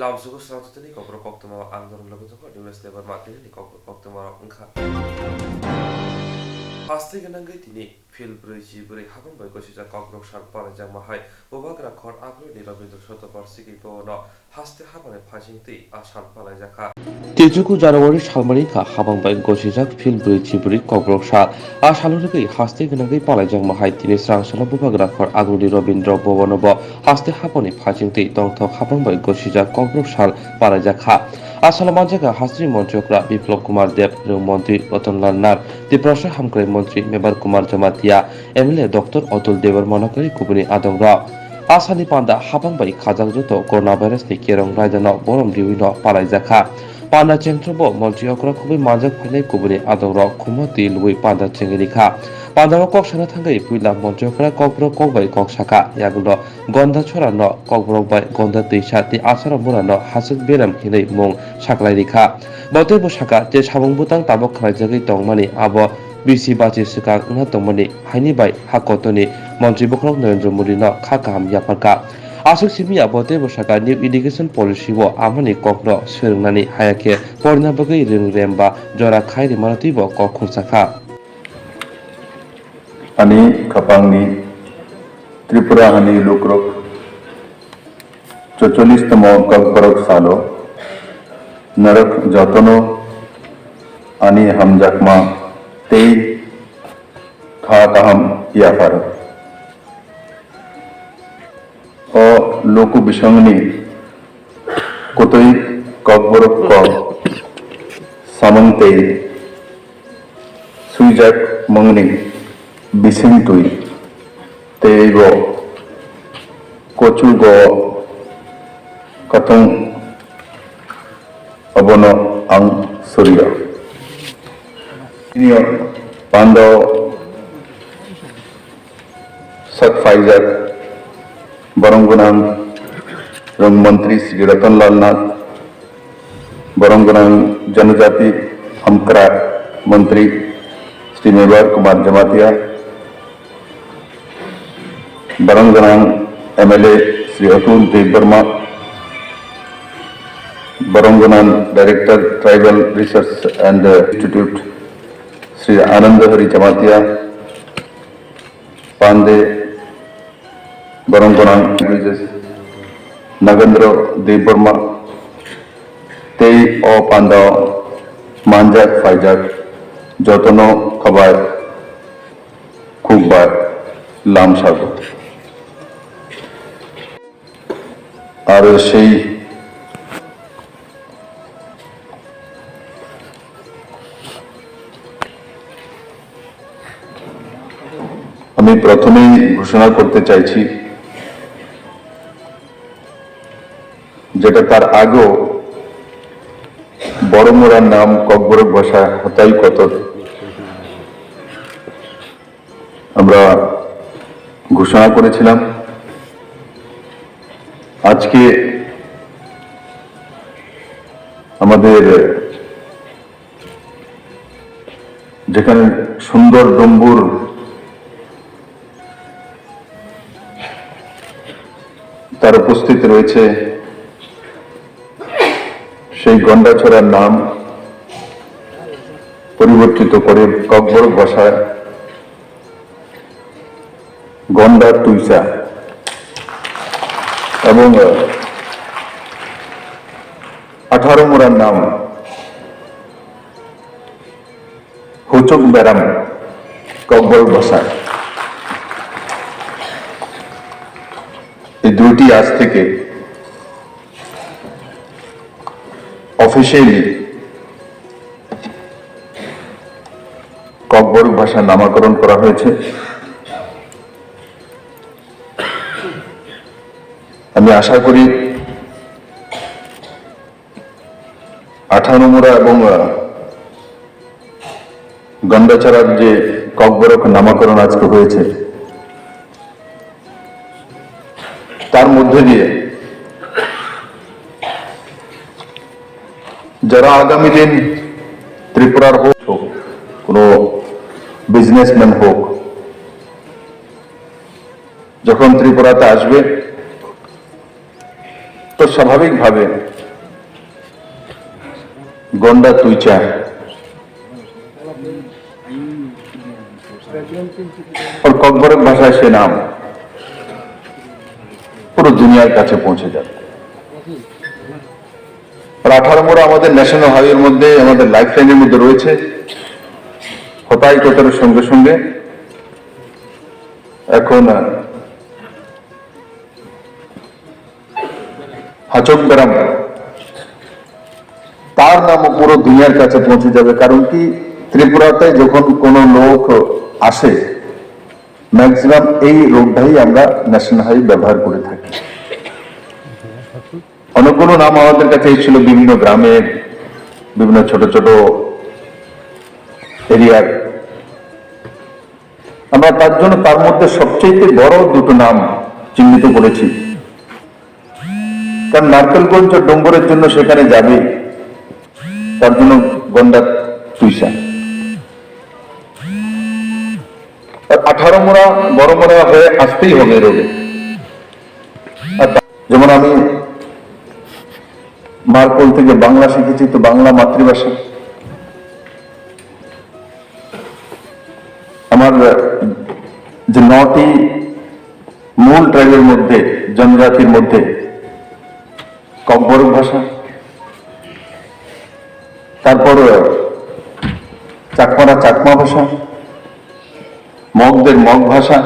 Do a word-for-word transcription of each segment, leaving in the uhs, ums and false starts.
Tamsugo srangtutini kokborok koktwma ang norok logi tongo, Demes Lebar Makirni kokborok koktwma rok wngkha. Haste gwnangwi tini phil brwi chi brwi habang bai gosijak kokborok sal palaijakma hai Bubagra khor Agroni Rabindra Shatobarshiki bhabono haste habani phaising twi a sal palaijakha. Tei chuku January salmani kha habang bai gosijak phil brwi chi brwi kokborok sal. A salo rwgwi haste gwnangwi palaijakma hai tini srang salo Bubagra khor Agroni Rabindra Bhabono bo haste habani phaising twi tongthok habang bai gosijak kokborok sal palaijakha. A salo manjakha hasteni montri okra Biplab Kumar Deb, rwng montri Ratan Lal Nath, Tiprasa hamkrai montri Mebar Kumar Jamatia, M L A Doctor Atul Debbarma no kwrwi kubuni adongrok. A salni panda habang bai khajak joto coronavirus ni kerong raidano borom riwi no palaijakha. Panda chengtro bo montri okra kubui manjak phainai kubuni adongrok khumma twi lubui panda chengwi rikha. Panda o kok sana thangwi puila montri okra kokborok kok bai kok sakha, yagulo Gonda chora no kokborok bai Gonda twisa tei Asara mura no hasik berem hinwi mung saklai rikha. Bo teibo sakha je samung bwtang tabuk khwlaijagwi tongmani abo bisi bachi swkang wngna tongmani haini bai ha kotorni montri bokhorok Narendra Modi no kha kaham yapharkha. Aswk simi ya bo teibo sakha new education policy o amani kokno swrwngnani haya khe porina bagwi rwng rem ba jora khai rimano teibo kok khurchakha. Ani khapangni Tripura hani lukrok chocholish tomo kokborok salo norok jotono ani hamjakma tei kha kaham yapharo. O luku bisongni kutui kokborok kok samung tei swijak mungni bising twi tei bo kochugo katung abono ang surya. Ini pando sak phaijak borong gwnang rwng montri Sri Ratan Lal Nath, borong gwnang janajati hamkra montri Sri Mebar Kumar Jamatia, borong gwnang M L A Sri Atul Debbarma, borong gwnang Director Tribal Research and Institute Sri Anand Hari Jamatia, Pande, borong gwnang Nagendra Debbarma tei o pandao manjak phaijak jotono khabai khukbai lamsago. Aro sei আমি প্রথমেই ঘোষণা করতে চাইছি, যেটা তার আগেও বড়মুড়ার নাম ককবরক ভাষা হতাই কতর আমরা ঘোষণা করেছিলাম। আজকে আমাদের যেখানে সুন্দর ডুম্বুর তার উপস্থিত রয়েছে, সেই গন্ডাছড়ার নাম পরিবর্তিত করে ককবরক ভাষায় গন্ডা তুইসা এবং আঠারো মুরার নাম হুচুক বেরাম ককবরক ভাষায়। এই দুইটি আজ থেকে অফিসিয়ালি ককবরক ভাষা নামকরণ করা হয়েছে। আমি আশা করি আঠারো মুরা এবং, আহ, গন্ডাছড়ার যে ককবরক নামকরণ আজকে হয়েছে, তার মধ্যে দিয়ে যারা আগামী দিন ত্রিপুরার হোক, হোক, কোনো বিজনেসম্যান হোক, যখন ত্রিপুরাতে আসবে, তো স্বাভাবিকভাবে গন্ডা তুইচা। ওর ককবরক ভাষায় সে নাম পুরো দুনিয়ার কাছে পৌঁছে যাবে। আর আঠারো মোড়া আমাদের ন্যাশনাল হাইওয়ের মধ্যে, আমাদের লাইফলাইনের মধ্যে রয়েছে। হতাই কতরের সঙ্গে সঙ্গে এখন, আহ, হাচক ব্যারাম, তার নামও পুরো দুনিয়ার কাছে পৌঁছে যাবে। কারণ কি, ত্রিপুরাতে যখন কোনো লোক আসে, ম্যাক্সিমাম এই রোডটাই আমরা ন্যাশনাল হাইওয়ে ব্যবহার করে থাকি। অনেকগুলো নাম আমাদের কাছে এসেছিল বিভিন্ন গ্রামের, বিভিন্ন ছোট ছোট এরিয়ার। আমরা তার জন্য, তার মধ্যে সবচেয়ে বড় দুটো নাম চিহ্নিত করেছি, কারণ নারকেলগঞ্জ ডোঙ্গরের জন্য সেখানে যাবে, তার জন্য গন্ডা তুইসা। আর আঠারো মোড়া, বড় মোড়া হয়ে আসতেই হবে রোডে। আর তা-, যেমন আমি মার কোল থেকে বাংলা শিখেছি, তো বাংলা মাতৃভাষা। আমার, আহ, যে নটি মূল ট্রাইবের মধ্যে, জনজাতির মধ্যে ককবরক ভাষা, তারপর, আহ, চাকমারা চাকমা ভাষা, মগদের মগ ভাষা,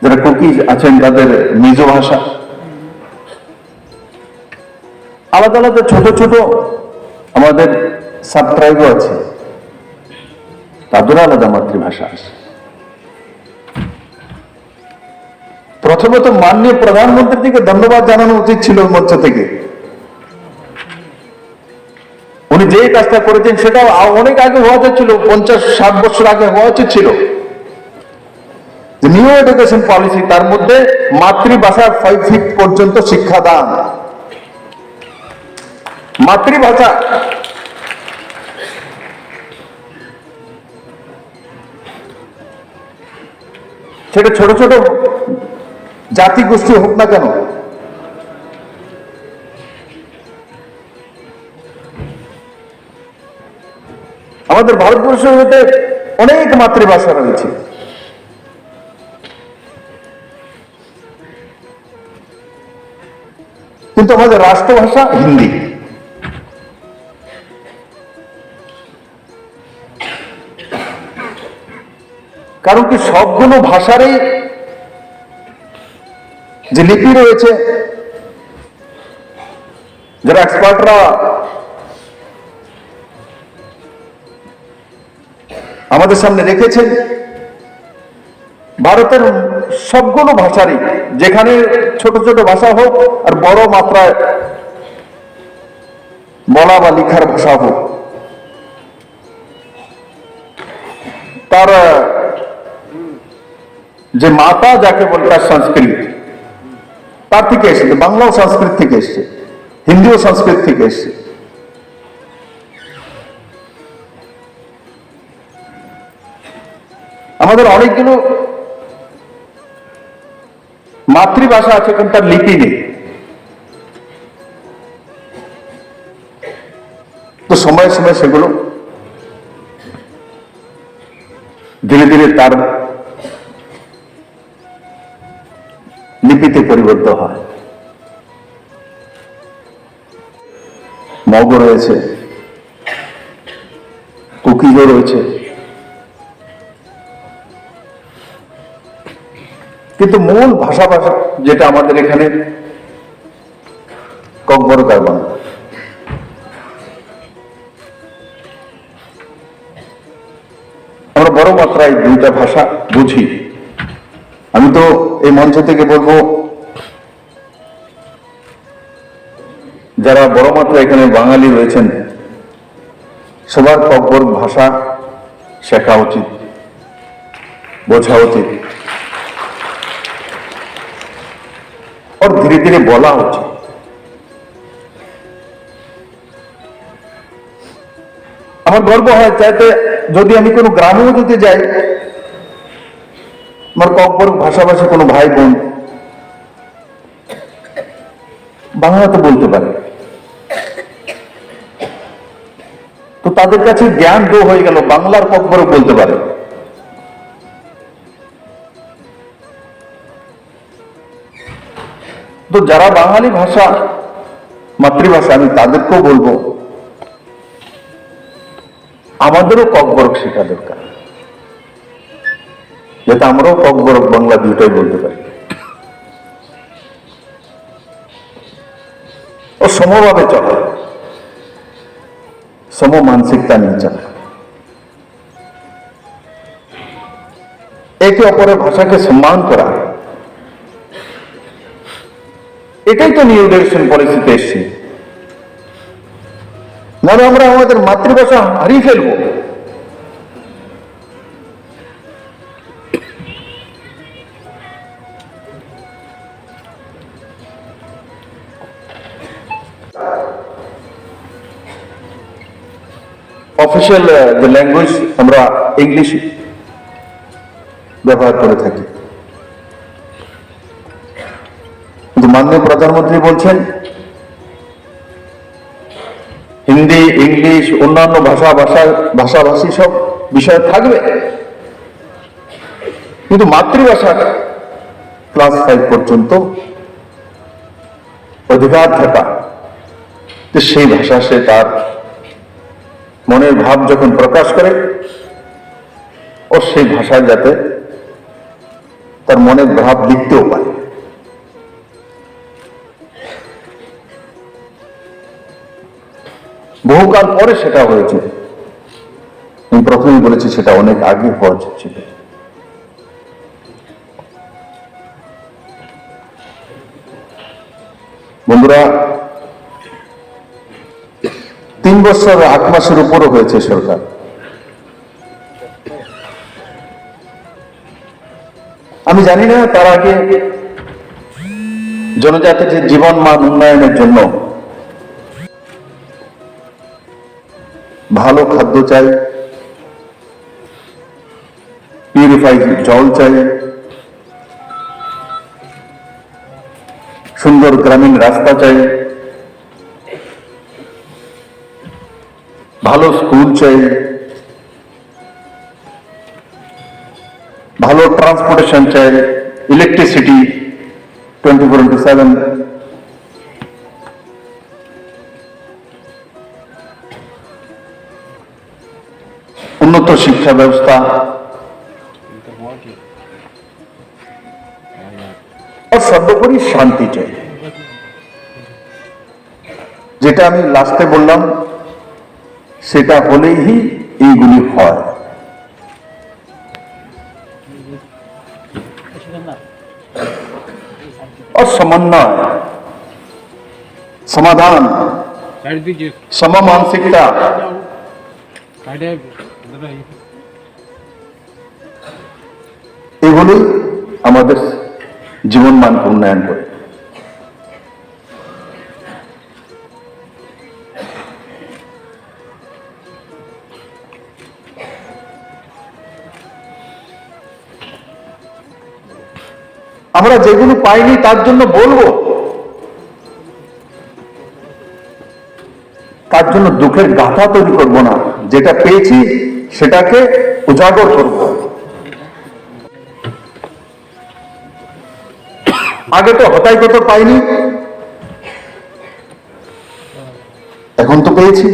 যারা কুকি আছেন তাদের মিজো ভাষা, আলাদা আলাদা ছোট ছোট আমাদের সাব ট্রাইবও আছে, তাদেরও আলাদা মাতৃভাষা আছে। প্রথমত মাননীয় প্রধানমন্ত্রীজিকে ধন্যবাদ জানানো উচিত ছিল মঞ্চ থেকে। উনি যে কাজটা করেছেন সেটা আ-, অনেক আগে হওয়া উচিত ছিল, পঞ্চাশ ষাট বছর আগে হওয়া উচিত ছিল। যে নিউ এডুকেশন পলিসি, তার মধ্যে মাতৃভাষা ফাইভ ফিফথ পর্যন্ত শিক্ষাদান, মাতৃভাষা। সেটা ছোট ছোট জাতিগোষ্ঠী হোক না কেন, আমাদের ভারতবর্ষের মধ্যে অনেক মাতৃভাষা রয়েছে, কিন্তু আমাদের রাষ্ট্রভাষা হিন্দি। কারণ কি, সবগুলো ভাষারই যে লিপি রয়েছে, যারা এক্সপার্টরা আমাদের সামনে রেখেছেন, ভারতের সবগুলো ভাষারই, যেখানে ছোট ছোট ভাষা হোক আর বড় মাত্রায় বলা বা লেখার ভাষা হোক, তার, আহ, যে মাতা যাকে বলে, তার সংস্কৃত, তার থেকে এসেছে, বাংলাও সংস্কৃত থেকে এসেছে, হিন্দিও সংস্কৃত থেকে এসেছে। আমাদের অনেকগুলো মাতৃভাষা আছে, কিন্তু তার লিপি নেই। তো সময়ে সময়ে সেগুলো ধীরে ধীরে তার লিপিতে পরিবর্তন হয়। মগও রয়েছে, কুকিজও রয়েছে, কিন্তু মূল ভাষা, ভাষা যেটা আমাদের এখানে ককবরক আর বাংলা। আমরা বড় মাত্রায় দুইটা ভাষা বুঝি। আমি তো এই মঞ্চ থেকে বলবো, যারা বড় মাত্রা এখানে বাঙালি রয়েছেন, সবার ককবরক ভাষা শেখা উচিত, বোঝা উচিত, আর ধীরে ধীরে বলা উচিত। আমার গর্ব হয়, চাইতে যদি আমি কোনো গ্রামেও যদি যাই, আমার ককবরক ভাষাভাষী কোনো ভাই বোন, বাংলা তো বলতে পারে। তো তাদের কাছে জ্ঞান দো হয়ে গেল, বাংলার ককবরক বলতে পারে। তো যারা বাঙালি ভাষা, মাতৃভাষা, আমি তাদেরকেও বলবো, আমাদেরও ককবরক শেখা দরকার, যাতে আমরাও ককবরক বাংলা দুইটাই বলতে পারি। ও সমভাবে চলা, সম মানসিকতা নিয়ে চলা, একে অপরের ভাষাকে সম্মান করা, এটাই তো নিউ এডুকেশন পলিসিতে এসছে। নাহলে আমরা আমাদের মাতৃভাষা হারিয়ে ফেলবো। অফিসিয়াল যে ল্যাঙ্গুয়েজ আমরা ইংলিশ ব্যবহার করে থাকি, কিন্তু মাননীয় প্রধানমন্ত্রী বলছেন হিন্দি, ইংলিশ, অন্যান্য ভাষা, ভাষা, ভাষাভাষী সব বিষয় থাকবে, কিন্তু মাতৃভাষা ক্লাস ফাইভ পর্যন্ত অধিকার থাকা, যে সেই ভাষা সে তার মনের ভাব যখন প্রকাশ করে, ও সেই ভাষায় যাতে তার মনের ভাব লিখতেও পারে। বহুকাল পরে সেটা হয়েছে। আমি প্রথমেই বলেছি, সেটা অনেক আগে হওয়া উচিত ছিল। বন্ধুরা, তিন বছর আট মাসের উপরও হয়েছে সরকার। আমি জানি না তার আগে জনজাতির যে জীবন মান উন্নয়নের জন্য ভালো খাদ্য চাই, পিউরিফাইড জল চাই, সুন্দর গ্রামীণ রাস্তা চাই, ভালো স্কুল চাই, ভালো ট্রান্সপোর্টেশন চাই, electricity twenty four into seven, উন্নত শিক্ষা ব্যবস্থা, আর সর্বোপরি শান্তি চাই। যেটা আমি লাস্টে বললাম, সেটা হলেই এইগুলি হয়। আর সমন্বয়, সমাধান, সমমানসিকতা, এগুলি আমাদের জীবন মানকে উন্নয়ন করে। আমরা যেগুলো পাইনি তার জন্য বলবো, তার জন্য দুঃখের গাথা তৈরি করব না। যেটা পেয়েছি সেটাকে উজাগর করব। আগে তো হতাই কত পাইনি, এখন তো পেয়েছি।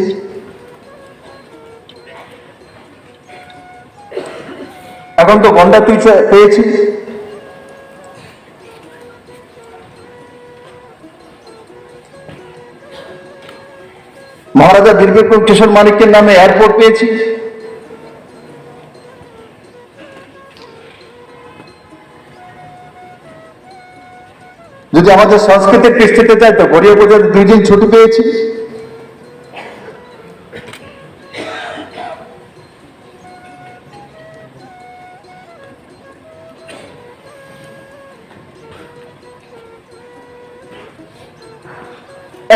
এখন তো গন্ডা তুই চে-, পেয়েছি। মহারাজা বীর বিক্রম কিশোর মানিক্যের নামে এয়ারপোর্ট পেয়েছি। যদি আমাদের সংস্কৃতির কৃষ্টিতে যাই, তো গড়িয়া পূজার দুই দিন ছুটি পেয়েছি।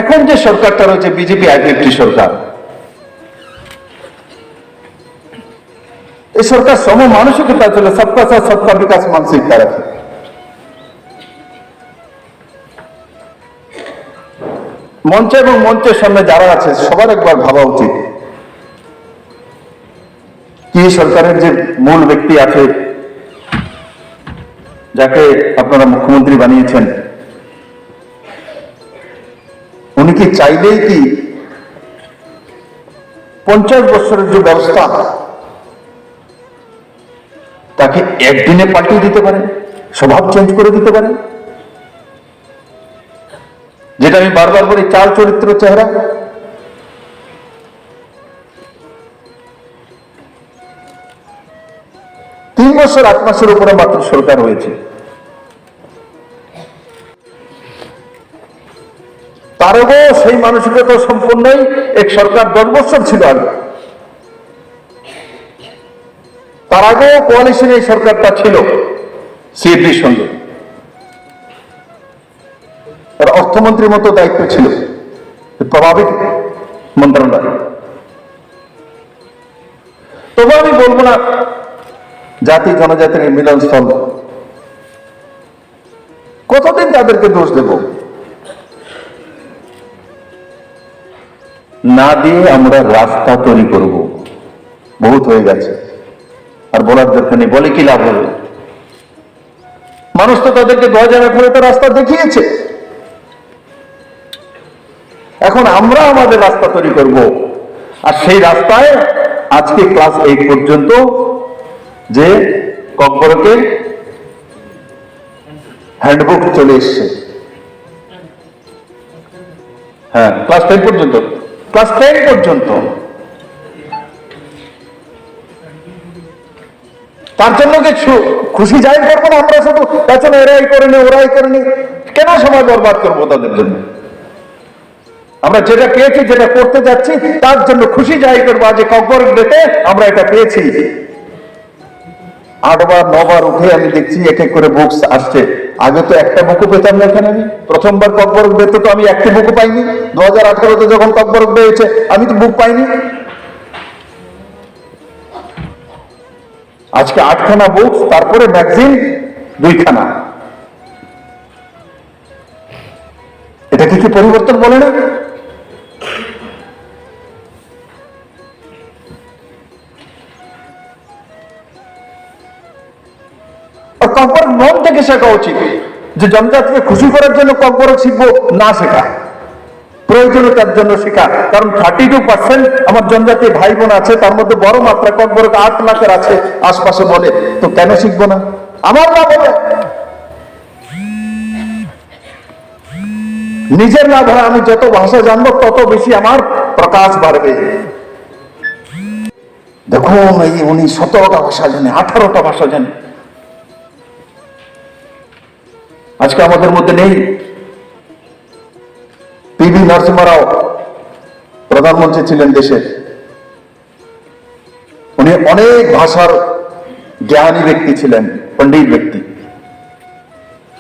এখন যে সরকারটা রয়েছে, বিজেপি আইপিএফটি সরকার, এই সরকার সমমানসিকতা চলে, সবকা সাথ সবকা বিকাশ মানসিকতা রাখে। মঞ্চে এবং মঞ্চের সামনে যারা আছে, সবার একবার ভাবা উচিত, কি সরকারের যে মূল ব্যক্তি আছে, যাকে আপনারা মুখ্যমন্ত্রী বানিয়েছেন, উনি কি চাইলেই কি পঞ্চাশ বছরের যে ব্যবস্থা, তাকে একদিনে পাল্টে দিতে পারেন, স্বভাব চেঞ্জ করে দিতে পারেন? যেটা আমি বারবার বলি, চাল চরিত্র চেহারা। তিন বছর আট মাসের উপরে মাত্র সরকার হয়েছে। তার আগেও সেই মানসিকতা সম্পন্নই এক সরকার দশ বছর ছিল আগে। তার আগেও কোয়ালিশন এই সরকারটা ছিল সিএপির সঙ্গে। তার অর্থমন্ত্রীর মতো দায়িত্ব ছিল, প্রভাবিত মন্ত্রণালয়। তবু আমি বলবো না জাতি জনজাতির এই মিলনস্থল। কতদিন তাদেরকে দোষ দেব? না দিয়ে আমরা রাস্তা তৈরি করব, বহুত হয়ে গেছে, আর বলার দরকার নেই। বলে কি লাভ হবে? মানুষ তো তাদেরকে দু হাজার আঠারোতে রাস্তা দেখিয়েছে। এখন আমরা আমাদের রাস্তা তৈরি করব, আর সেই রাস্তায় আজকে ক্লাস এইট পর্যন্ত যে ককবরকের হ্যান্ডবুক চলে এসছে। হ্যাঁ, ক্লাস টেন পর্যন্ত, ক্লাস টেন পর্যন্ত। তার জন্য কি ছু-, খুশি জাহির করবো না আমরা শুধু? পেছনে এরা এই করেনি, ওরা এই করেনি, কেন সময় বরবাদ করবো তাদের জন্য? আমরা যেটা পেয়েছি, যেটা করতে যাচ্ছি, তার জন্য খুশি জাহির করবো। আজ ককবরক ডেতে আমরা এটা পেয়েছি। আটবার নবার উঠে আমি দেখছি এক এক করে বুকস আসছে। আগে তো একটা বুকও পেতাম না এখানে আমি। প্রথমবার ককবরক ডেতে তো আমি একটি বুকও পাইনি। দু হাজার আঠারোতে যখন ককবরক ডে হয়েছে, আমি তো বুক পাইনি। আজকে আটখানা বুকস, তারপরে ম্যাগাজিন দুইখানা। এটা কি কি পরিবর্তন বলে না? আর ককবরক মন থেকে শেখা উচিত যে জনজাতিকে খুশি করার জন্য ককবরক শিখবো, না শেখা, প্রয়োজনীয়তার জন্য শেখা। কারণ থার্টি টু পার্সেন্ট আমার জনজাতি ভাই বোন আছে, তার মধ্যে বড় মাত্রা ককবরক আট লাখের আছে আশপাশে বলে, তো কেন শিখবো না? আমার লাভ হবে। নিজের লাভ হয়, আমি যত ভাষা জানবো তত বেশি আমার প্রকাশ বাড়বে। দেখুন, এই উনি সতেরোটা ভাষা জানে, আঠারোটা ভাষা জানে। আজকে আমাদের মধ্যে নেই। পিভি নরসিংহ রাও প্রধানমন্ত্রী ছিলেন দেশের, উনি অনেক ভাষার জ্ঞানী ব্যক্তি ছিলেন, পণ্ডিত ব্যক্তি।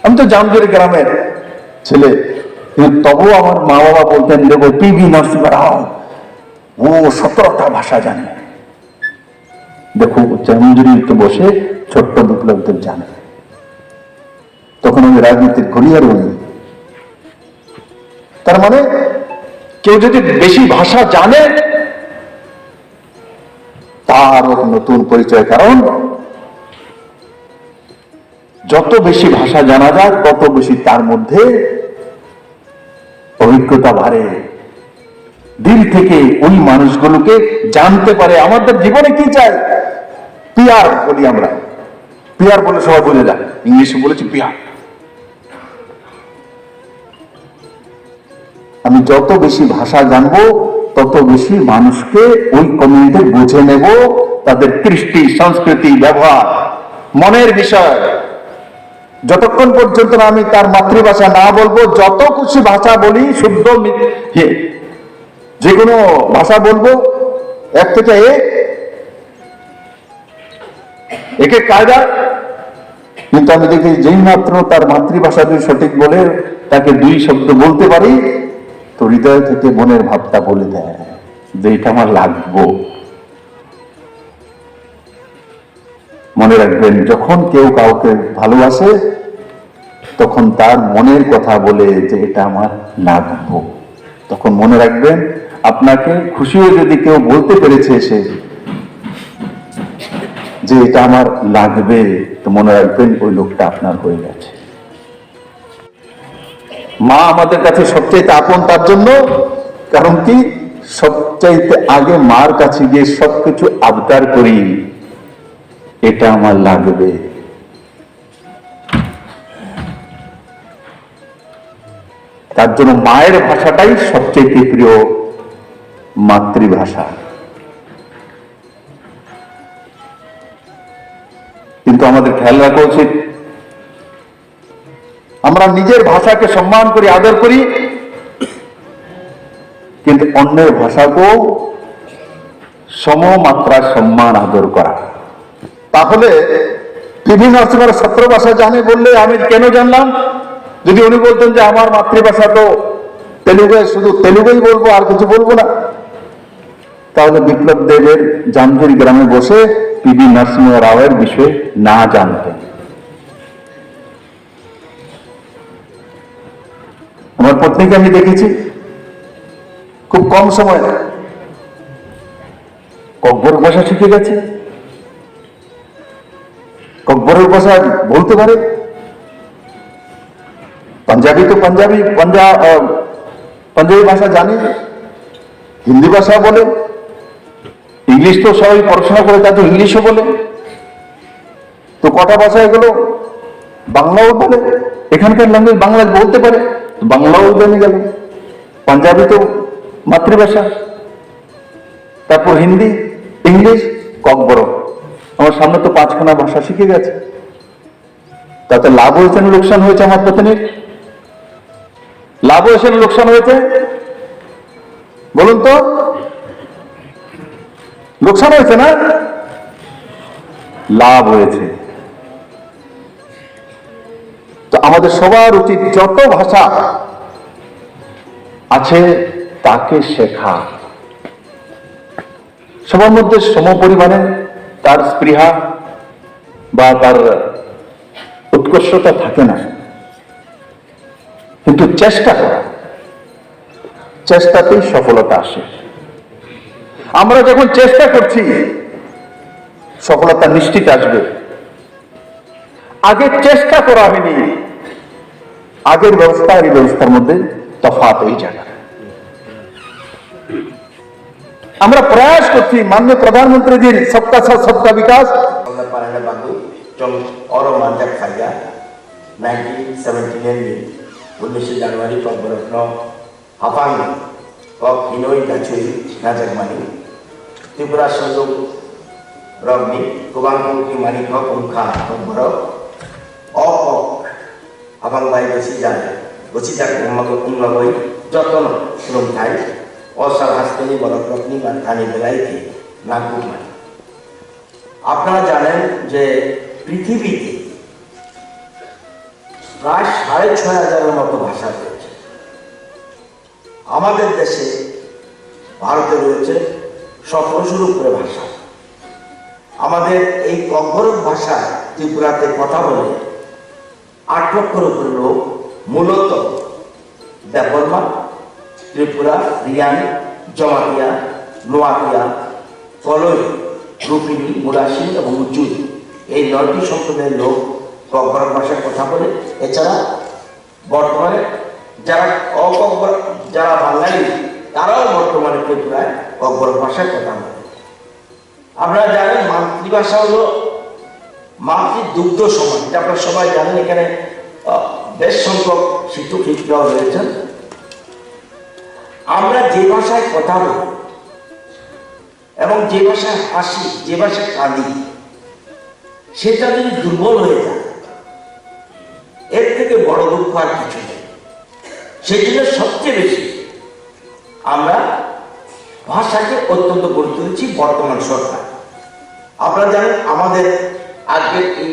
আমি তো জামজুরি গ্রামের ছেলে, কিন্তু তবুও আমার মা বাবা বলতেন, "দেখো, পিভি নরসিংহ রাও, ও সতেরোটা ভাষা জানে।" দেখো, জামজুরিতে বসে ছোট্ট বিপ্লব দেব জানে। তখন আমি রাজনীতির ঘুরিয়ারও নেই। তার মানে, কেউ যদি বেশি ভাষা জানে, তার এক নতুন পরিচয়। কারণ যত বেশি ভাষা জানা যায়, তত বেশি তার মধ্যে অভিজ্ঞতা বাড়ে। দিল থেকে ওই মানুষগুলোকে জানতে পারে আমাদের জীবনে কি চাই। পিআর বলি আমরা, পিআর বলে সবাই বুঝে যায়, ইংলিশে বলেছি পিআর। আমি যত বেশি ভাষা জানবো, তত বেশি মানুষকে ওই কমিউনিটির বুঝে নেব, তাদের কৃষ্টি, সংস্কৃতি, ব্যবহার, মনের বিষয়। যতক্ষণ পর্যন্ত না আমি তার মাতৃভাষা না বলবো, যত খুশি ভাষা বলি, শুদ্ধ মি-, হে, যে কোনো ভাষা বলবো, এক থেকে এক, একে কায়দা। কিন্তু আমি দেখি, যেই মাত্র তার মাতৃভাষা যদি সঠিক বলে, তাকে দুই শব্দ বলতে পারি, তো হৃদয় থেকে মনের ভাবটা বলে দেয় যে এটা আমার লাগবো। মনে রাখবেন, যখন কেউ কাউকে ভালোবাসে, তখন তার মনের কথা বলে যে এটা আমার লাগবো। তখন মনে রাখবেন, আপনাকে খুশি হয়ে যদি কেউ বলতে পেরেছে এসে যে এটা আমার লাগবে, তো মনে রাখবেন ওই লোকটা আপনার হয়ে গেছে। মা আমাদের কাছে সবচাইতে আপন, তার জন্য, কারণ কি, সবচাইতে আগে মার কাছে গিয়ে সবকিছু আবদার করি, এটা আমার লাগবে। তার জন্য মায়ের ভাষাটাই সবচেয়ে প্রিয় মাতৃভাষা। কিন্তু আমাদের খেয়াল রাখা উচিত, আমরা নিজের ভাষাকে সম্মান করি, আদর করি, কিন্তু অন্যের ভাষাকেও সমমাত্রায় সম্মান আদর করা। তাহলে পিভি নরসিংহর সতেরো ভাষা জানে বললে আমি কেন জানলাম? যদি উনি বলতেন যে আমার মাতৃভাষা তো তেলুগু, শুধু তেলুগুই বলবো, আর কিছু বলবো না, তাহলে বিপ্লব দেবের জামজুরি গ্রামে বসে পিভি নরসিংহ রাওয়ের বিষয়ে না জানতেন। আমার পত্নীকে আমি দেখেছি, খুব কম সময় ককবরক ভাষা শিখে গেছে, ককবরক ভাষা বলতে পারে। পাঞ্জাবি তো পাঞ্জাবি, পাঞ্জা-, আহ, পাঞ্জাবি ভাষা জানে, হিন্দি ভাষা বলে, ইংলিশ তো সবাই পড়াশোনা করে, তাতে ইংলিশও বলে। তো কটা ভাষা এগুলো? বাংলাও বলে, এখানকার ল্যাঙ্গুয়েজ বাংলা বলতে পারে, বাংলাও জেনে গেল। পাঞ্জাবি তো মাতৃভাষা, তারপর হিন্দি, ইংলিশ, ককবরক। আমার সামনে তো পাঁচখানা ভাষা শিখে গেছে। তাতে লাভ হয়েছে না লোকসান হয়েছে আমার পত্নীর? লাভ হয়েছে না লোকসান হয়েছে? বলুন তো, লোকসান হয়েছে না, লাভ হয়েছে? তো আমাদের সবার উচিত যত ভাষা আছে তাকে শেখা, সবার মধ্যে সমপরিমাণে তার স্পৃহা বা তার উৎকর্ষতা থাকে না, কিন্তু চেষ্টা করা, চেষ্টাতেই সফলতা আসে। আমরা যখন চেষ্টা করছি, সফলতা নিশ্চিত আসবে। আগে চেষ্টা করা হয়নি, আগের ব্যবস্থা আর এই ব্যবস্থার মধ্যে তফাৎ এই জায়গা। আমরা প্রয়াস করছি, মাননীয় প্রধানমন্ত্রীজির সবকা সাথ সবকা বিকাশ। Honorable Parana Babu, chwng oro manjak khaijak, nineteen seventy nine ni unishe January, kokborokno hapang kok hinwi gachwi najakmani. Tripura sojok rokni kwbang kok himani kok wngkha kokborok. O kok Abang bai bwsijak, bwsijak wngma-, wngmagwi jotono khulumthai, o sal hasteni borok rokni manthani belai khe nangkukmani. আপনারা জানেন যে পৃথিবীতে প্রায় সাড়ে ছয় হাজারের মতো ভাষা রয়েছে। আমাদের দেশে, ভারতে রয়েছে সতেরোশোর উপরে ভাষা। আমাদের এই ককবরক ভাষায় ত্রিপুরাতে কথা বলে আট লক্ষর উপরে লোক, মূলত দেববর্মা, ত্রিপুরা, রিয়াং, জমাতিয়া, নোয়াতিয়া, কলই, রুপিনী, মুলাসিং এবং উজুর, এই নয়টি সম্প্রদায়ের লোক ককবরক ভাষায় কথা বলে। এছাড়া বর্তমানে যারা অককবর-, যারা বাঙালি, তারাও বর্তমানে ত্রিপুরায় ককবরক ভাষায় কথা বলে। আপনারা জানেন, মাতৃভাষা হলো মাতৃদুগ্ধ সমান, এটা আপনারা সবাই জানেন। এখানে, আহ, বেশ সংখ্যক শিক্ষক শিক্ষিকাও রয়েছেন। আমরা যে ভাষায় কথা বলি এবং যে ভাষায় হাসি, যে ভাষায় কাঁদি, সেটা যদি দুর্বল হয়ে যায়, এর থেকে বড় দুঃখ আর কিছু নেই। সেই জন্য সবচেয়ে বেশি আমরা ভাষাকে অত্যন্ত গুরুত্ব দিচ্ছি বর্তমান সরকার। আপনারা জানেন, আমাদের আজকের এই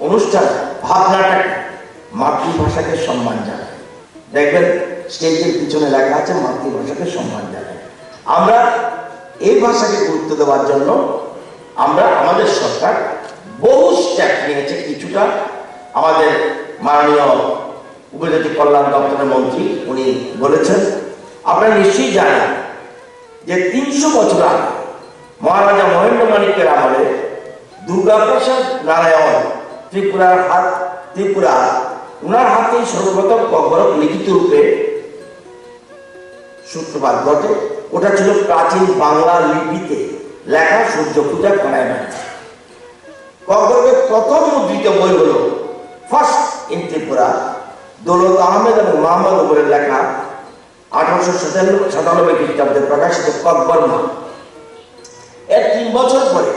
অনুষ্ঠান ভাবনাটা কি? মাতৃভাষাকে সম্মান জানায়। দেখবেন, স্টেজের পিছনে লেখা আছে মাতৃভাষাকে সম্মান জানায়। আমরা এই ভাষাকে গুরুত্ব দেওয়ার জন্য আমরা, আমাদের সরকার বহু স্টেপ নিয়েছে। কিছুটা আমাদের মাননীয় উপজাতি কল্যাণ দপ্তরের মন্ত্রী উনি বলেছেন, আমরা নিশ্চয়ই জানি যে তিনশো বছর আগে মহারাজা মহেন্দ্র মাণিক্যের আমলে দুর্গাপ্রসাদ নারায়ণ ত্রিপুরার হাত, ত্রিপুরা, ওনার হাতেই সর্বপ্রথম ককবরক লিখিত রূপে সূত্রপাত ঘটে। ওটা ছিল প্রাচীন বাংলা লিপিতে লেখা সূর্য পূজা করায় না। ককবরকের প্রথম মুদ্রিত বই হলো ফার্স্ট ইন ত্রিপুরা, দৌলত আহমেদ এবং মোহাম্মদ উমরের লেখা আঠারোশো সাতানব্বই খ্রিস্টাব্দে প্রকাশিত ককবরমা। এর তিন বছর পরে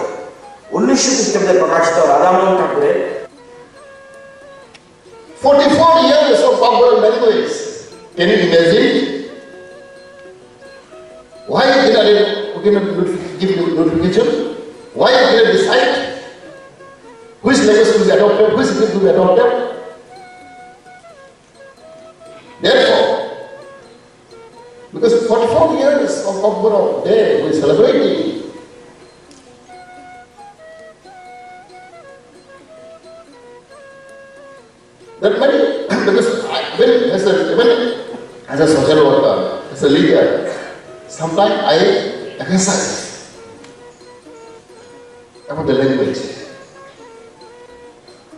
উনিশশো খ্রিস্টাব্দে প্রকাশিত রাধামোহন ঠাকুরের Forty-four years of Kokborok language. Can you imagine? Why did I give notifi-, give notification? Why did I decide which language to be adopted, which script to be adopted? Therefore, because forty-four years of Kokborok Day we celebrating, that many, because I, even as a, even as a social worker, as a leader, sometimes I exercise about the language.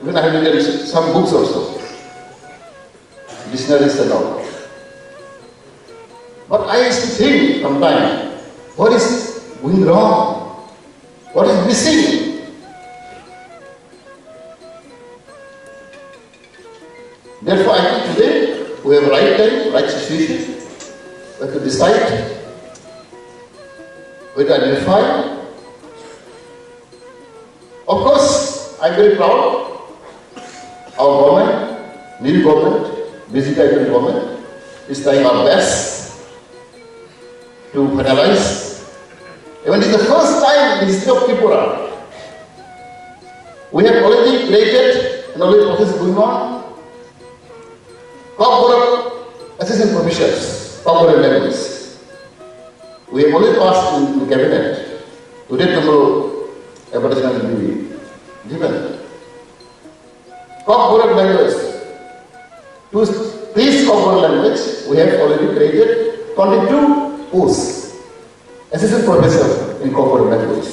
Even I have written some books also, dictionaries and all. But I used to think sometimes, what is going wrong? What is missing? Therefore, I think today we have right time, right situation. We have to decide, we have to identify. Of course, I'm very proud. Our government, new government, B J P government is trying our best to finalize. Even this is the first time in the history of Tripura. We have already created and already process going on. Kokborok assistant professors, Kokborok language. We have already passed in, in cabinet. Today, tomorrow, advertisement will be given. Kokborok language. To teach Kokborok language, we have already created twenty-two posts. Assistant Professor in Kokborok language.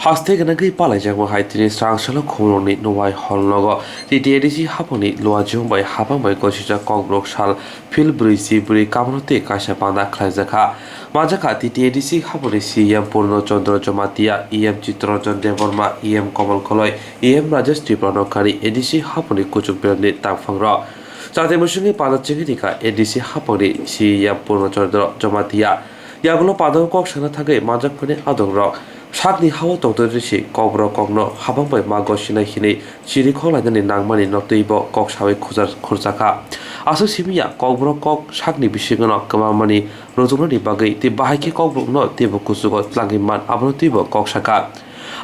Haste gwnangwi palaijakma hai tini srang salo khumulwngni Nuwai hall nogo T T A D C haphangni luajwng bai habang bai gosijak Kokborok sal phil brwi si brwi kamono tei kaisa panda khlaijakha. Manjakha T T A D C haphangni C E M Purno Chandra Jamatia, E M Chittaranjan Debbarma, E M Kamal Koloi, E M Rajesh Tripura nokhani A D C haphangni kuchuk beremni tangphangrok. Chate musungni panda chengini kha A D C haphangni C E M Purno Chandra Jamatia. Yagulo padao kok sana thangwi manjak phani adongrok sakni hao tongtwrwi si Kokborok kokno habang bai mago sinai hinwi chiri khok lainani nangmani no twibo kok sawi khujar-, khurjakha. Aswk simi ya Kokborok kok sakni bisingono kwbangmani rwchuknani bagwi tei bahai khe Kokborokno teibo kuchugo tlangwi man abono twibo kok sakha.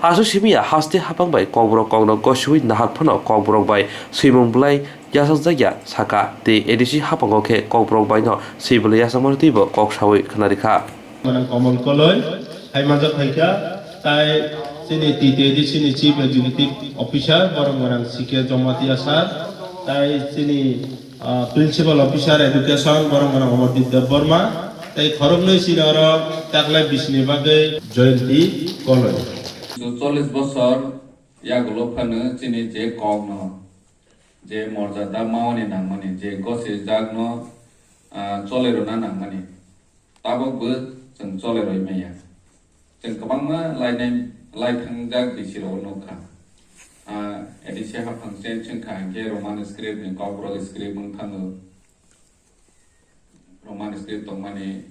Aswk simi ya haste habang bai Kokborok kokno gosiwi nahar phano Kokborok bai swimung bwlai yachakjakya sakha tei A D C haphango khe Kokborok baino swi bwlai yachakmani twibo kok sawi khwnarikha. Manang Kamal Koloi, hai manjak phaikha, tai chini T T A D C ni Chief Executive Officer, borok manang C K Jamatia sir, tai chini, ah, Principal Officer Education, borok manang Amardeep Debbarma, tai khoroknwi chini oro taklai bisini bagwi Jayanti Koloi. Chollish bosor yagulo phano chini je kokno, je morjada mawani nangmani, je gosijakno, ah, chole rwna nangmani, tabukbo chwng chole rwi manya. Chwng kwbangma lainai, lai thangjak bisirok nukha. Ah, A D C haphang chen chwngkha hinkhe Roman script ni Kokborok script wng thango. Roman script tongmani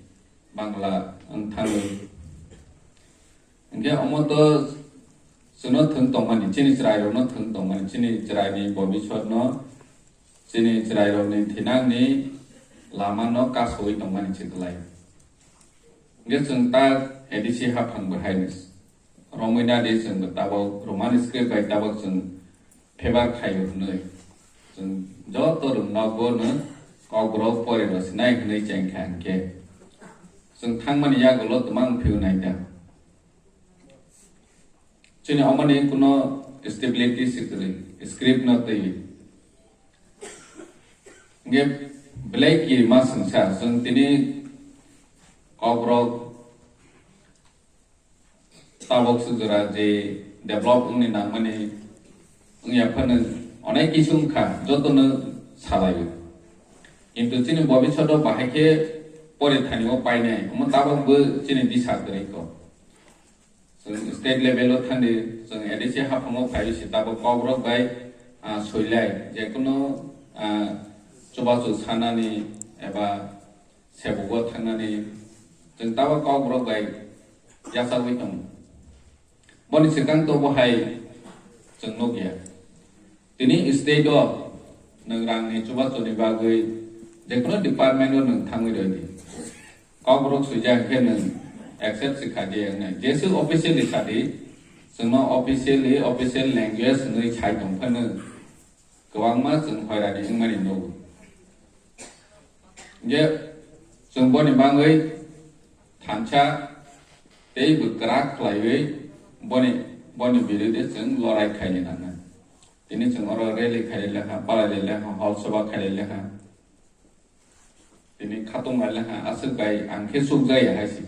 Bangla wng thango. Hinkhe omo to chwngno thwng tongmani, chini chwrairokno thwng tongmani, chini chwraini bobisotno, chini chwrairokni thinangni lamano kasowi tongmani se kwlai. Hinkhe chwng ta A D C haphang bai haino romwi nadi chwngbo tabok Roman script bai tabok chwng phebar khaio hwnwi chwng joto rwngnogo no Kokborok pore rw sinai hwnwi chengkha hinkhe chwng thangmani yagulo twmang phiyok nai da. Chini omoni kuno stability se kwrwi, script no twi. Hinkhe Belai kirima swngsa, chwng tini Kokborok tabok sujura je develop wngni nangmani wngya phano onek kisu wngkha, jotono salaio. Kintu chini bobishoto bahai khe pore thani o painai, omo tabok bo chini disa kwrwi kok. Chwng state level o thangdi, chwng A D C haphango phaiwi se tabok Kokborok bai, ah, soilai, jekunu, ah, chubachu sanani eba sebugo thangnani chwng tabok Kokborok bai yachagwi tongo. Boni swkang to bo hai chwng nukya. Tini state o nwng rangni chubachuni bagwi jekunu department o nwng thangwi rwdi. Kokborok suijak khe nwng accept se kha di wngnai. Jesu officially sadi, chwngno officially, official language hwnwi sai tong phano kwbangma chwng hoirani wngmani nugo. Hingke chwng boni bagwi thansa tei bwkrak khlaiwi boni, boni birude chwng lorai khaina nangna. Tini chwng oro rally khailai lekha, palai lekha, hol soba khailai lekha. Tini khatung lai lekha, aswk bai ang khe chukjaya hai se.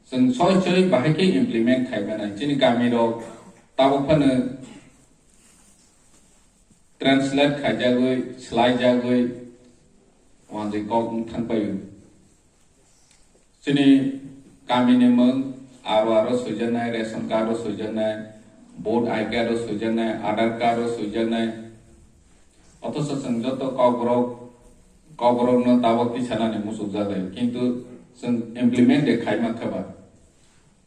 Chwng soi soi bahai khe implement khai mannai. Chini kami rok tabuk phano translate khaijagwi, swlaijagwi, wanjwi kok wng thang paio. Chini kami ni mwng aro aro swijaknai, ration card o swijaknai, vote I card o swijaknai, Aadhaar card o swijaknai. Othocho chwng joto Kokborok, Kokborok no tabok tisanani muchukjak lai, kintu chwng implement de khai mankha ba.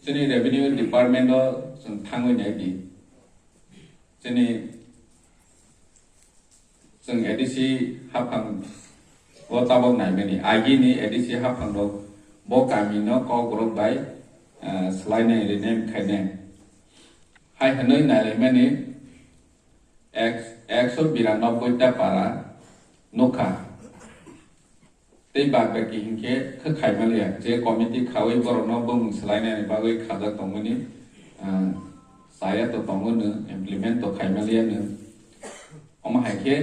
Chini revenue department o chwng thangwi nai di. Chini chwng A D C haphang o tabok naimani, agini A D C haphang rok bo kami no Kokborok bai, ah, swlainai, rename khainai. Hai hwnwi nailaimani ek-, ekso biranobboi ta para nukha. Tei bad baki hinkhe khe khaimaliya, je committee khaui borokno bumung swlainani bagwi khajak tongmani, ah, chaya to tongo no, implement to khaimaliya no. Omo hai khe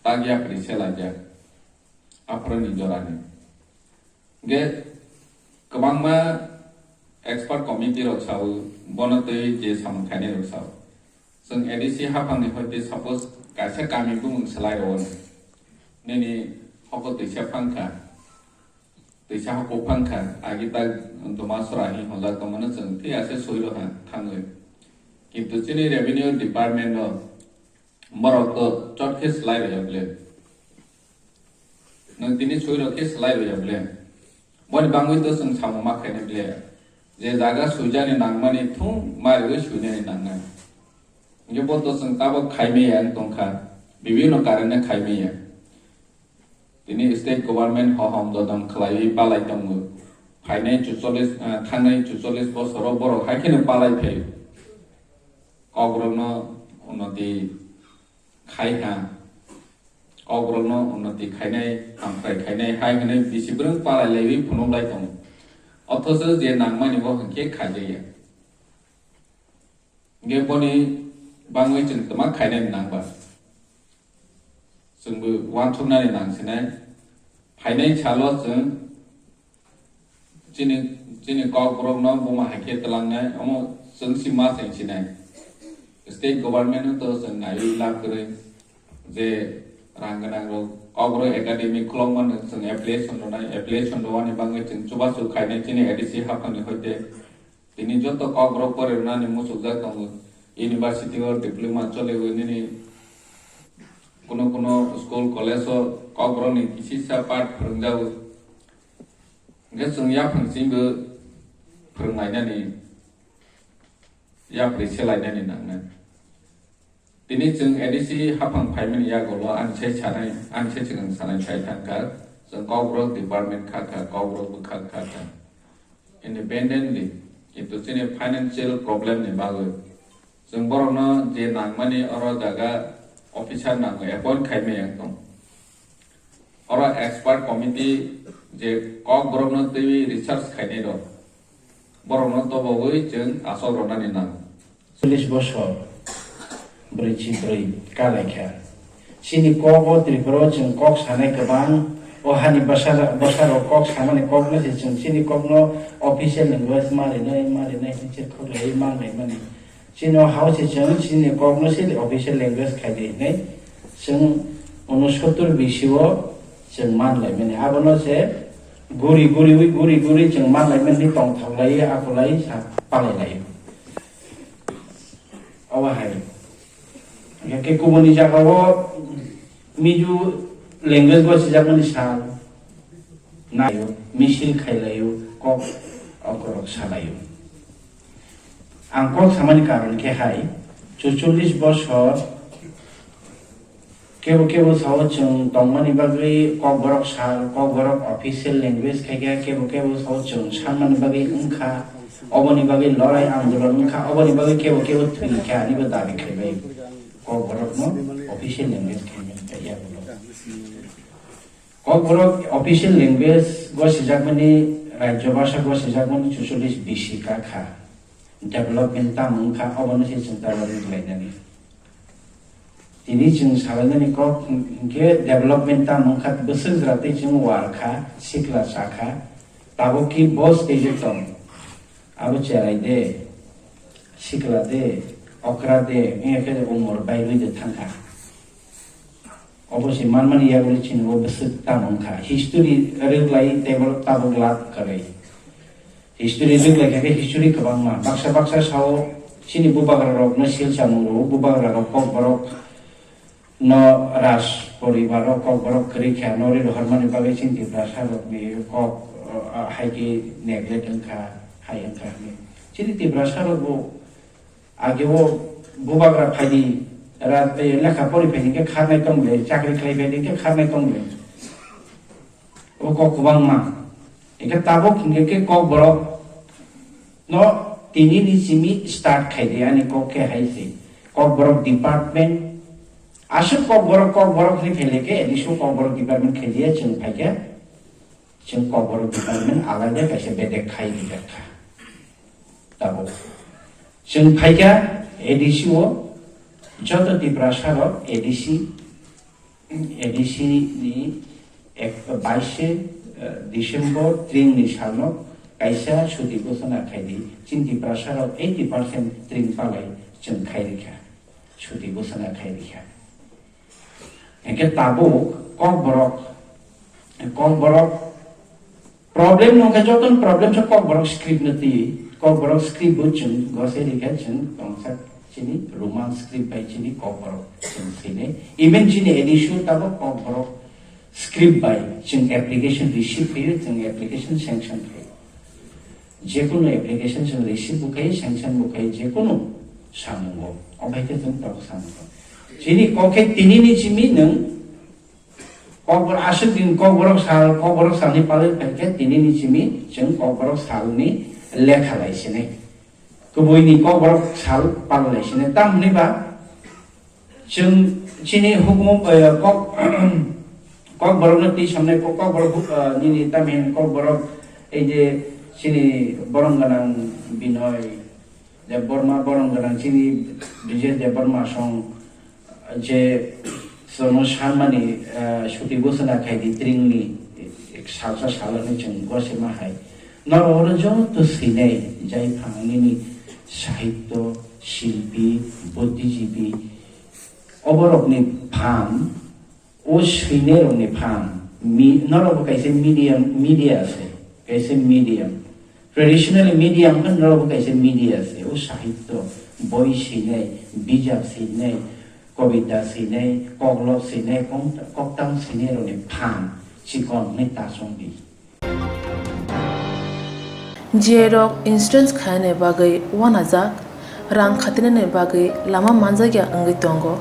tak yapri se laijak. Aphuru ni jora ni. Ge kwbangma expert committee rok sao, bono tei je samung khainai rok sao. Chwng A D C haphangni hoite suppose kaisa kami bumung swlai rwo, nini hoko twisa phangkha, twisa hoko phangkha, agi tak Domasora hi honjak tongmano chwng thik ase soi rwkha thangwi. Kintu chini revenue department o borok to chot khe swlai rwya ble. Nwng tini sui rok khe swlai rwya ble. Boni bangwi to chwng samung ma khainai ble. Je jaga suijani nangmani thung mariwi suinani nangnai. Hingke bo to chwng tabok khaimaya wng tongkha. Bibino karone khaimaya. Tini state government hohom dodom khlaiwi palai tongo. Phainai chuchollis, ah, thangnai chuchollis bosoro borok hai kheno palai phaio. Kokrokno unnoti khai ha. Kokrokno unnoti khainai, hamkrai khainai hai hwnwi bisi bwrwng palai laiwi phunuk lai tongo. Othocho je nangmani bo hwnkhe khaijakya. Hingke boni bangwi chwng twma khainani nangba. Chwngbo uansuknani nangsinai. Phainai salo chwng chini, chini kokborokno buma hai khe twlangnai, omo chwng si ma chengsinai. State government no to chwng naiwi lab kwrwi je rang gwnang rok kokborok academy khulokmano chwng application rwnai, application rwani bangwi chwng chubachu khainai chini A D C haphangni hoite. Tini joto kokborok pore rwnani muchukjak tongo. University o diploma choliwi nini kuno kuno school college o kokborokni kisisa part phwrwngjago. Hingke chwng yaphang chwngbo phwrwnglainani, yapri selainani nangnai. Tini chwng A D C haphang phaimani yagulo ani sai sanai, ani sai chwng sanai sai thangkha, chwng kokborok department kha kha, kokborok bwkha kha kha. Independently, kintu chini financial problem ni bagwi chwng borokno je nangmani oro jaga officer nango appoint khaimaya wng tong. Oro expert committee je kokborokno twiwi research khainai rok, borokno tobogwi chwng asok rwnani nango. Chollish bosor, brwichi brwi kalaikha. Chini kok o Tripura o chwng kok sanai kwbang, o hani bwsa, bwsa rok kok samani kok no se chwng chini kok no official language ma rinai, ma rinai hinwi se kok lai ma lai mani. Chini o hao se chwng chini kok no se official language khai di hinwi chwng unosottor B C o chwng man lai mani. Abo no se guri guri wi guri guri chwng man lai mani tong thok lai, ako lai sa palai lai. Obo hai. Hingke kubuni jaga o Mizo language bo sijak mani sal. Nayo, misil khai layo, kok okorok salayo. Ang kok samani karon khe hai, chuchollis bosor kebo kebo sao chwng tongmani bagwi Kokborok sal, Kokborok official language khai kha, kebo kebo sao chwng sanmani bagwi wng kha, oboni bagwi lorai andolon wng kha, oboni bagwi kebo kebo thwi kha, ani bo dabi khai bai Kokborokno official language khai mani kha yagulo. Kokborok official language gosijakmani, rajyo bhasha gosijakmani chuchollis bisi ka kha. Development tamo wngkha, obono se chwng tabari wnglainani. Tini chwng salainani kok hwnkhe development tamo wngkha, bwswk jora tei chwng war kha, sikla cha kha, tabuk ki bos tei je tong. Abo cherai de, sikla de, okra de, wngya khe umor bai rwi de thangkha. Obo se manmani yagulo chini o bwswk tamo wngkha. History rwglai tei borok tabuk lab kwrwi. History rwglai kha khe history kwbangma. Baksa baksa sao chini bubagra rokno sil samung rwo, bubagra rok Kokborok no raj poribar o Kokborok kwrwi kha, nori rohormani bagwi chini Tiprasa rokni kok, ah, hai khe neglect wngkha, hai wngkha hwnwi. Chini Tiprasa rok bo Age o bubagra phaidi, ra-, eh, lekha pori phaidi khe kharnai tong le, chakri khlai phaidi khe kharnai tong le. O kok kwbangma. Hingkhe tabuk hingkhe khe Kokborok no tini ni simi start khai di, ani kok khe hai se. Kokborok department, aswk Kokborok, Kokborok hwnwi phaile khe, A D C o Kokborok department khai di, chwng phai khe. Chwng Kokborok department alaida kaisa bedek khai rijak kha. Tabuk chwng phaikha A D C o, joto Tiprasa rok A D C, A D C ni ek, baishe, eh, December tring ni salno kaisa chuti ghosona khai di. Chini Tiprasa rok eighty percent tring palai chwng khai rikha. Chuti ghosona khai rikha. Hingke tabuk Kokborok, Kokborok problem nungkha, joto ni problem se Kokborok script no twi, Kokborok script bo chwng gosai rikha, chwng tongsa chini Roman script bai chini Kokborok chwng sinai, even chini A D C o tabuk Kokborok script bai chwng application receive khaio, chwng application sanction khaio. Jekunu application chwng receive bo khai, sanction bo khai, jekunu samungo. Obo hai khe chwng tabuk samungo. Chini kok khe tini ni simi nwng Kokborok aswk din Kokborok sal, Kokborok salni palwi phai khe tini ni simi chwng Kokborok salni lekha lai sinai. Kubui ni Kokborok sal pal lai sinai. Tamni ba Chwng chini hukumu, eh, kok, Kokborokno twi samnai, kok, Kokborok, eh, nini tamni hwn Kokborok, ei je chini borom gwnang Binoy Debbarma, borom gwnang chini Bijay Debbarma song je sono sanmani, eh, chuti ghosona khai di tringni, eh, salsa salani chwng gosima hai. Norok oro joto swinai, jaiphang nini sahityo, shilpi, buddhijibi, Oborokni phan, o swinairokni phan, mi-, norokbo kaisa medium, media se, kaisa medium. Traditionally medium khe norokbo kaisa media se, o sahityo, boi swinai, bijap swinai, kobita swinai, koklop swinai, kong-, koktang swinairokni phan, chikon hwnwi ta chongdi. G I rok insurance khainani bagwi uanajak, rang khatinani bagwi lama manjakya wngwi tongo.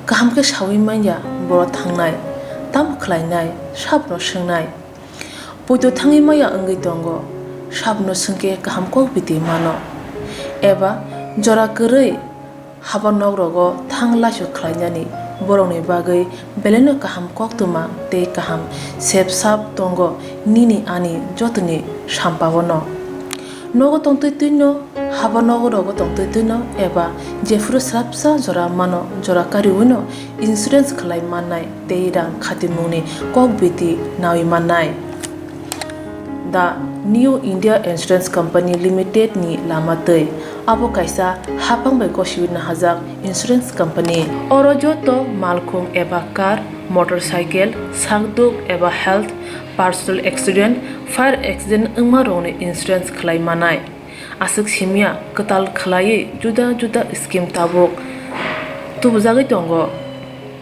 Kaham khe saui manya borok thangnai, tamo khlainai, sabono swngnai. Poito thangwi manya wngwi tongo, sabono swngkhe kaham kok biti mano. Eba jora kwrwi Haba nok rogo thang laisok khlainani borokni bagwi belaino kaham koktwma tei kaham sep sap tongo nini ani jotoni sampao no. Nogo tongtwi twino, haba nogo rogo tongtwi twino eba jephuru srapsa jora mano, jora kariwino insurance khlai mannai tei rang khatimungni kok biti nawi mannai. The New India Insurance Company Limited ni lama twi. Abo kaisa haphang bai gosiwi nahajak insurance company. Oro joto malkhung eba car, motorcycle, sakduk eba health, personal accident, fire accident wngma rokni insurance khlai manai. Aswk simya kwtal khlaiwi juda juda scheme tabuk tubujagwi tongo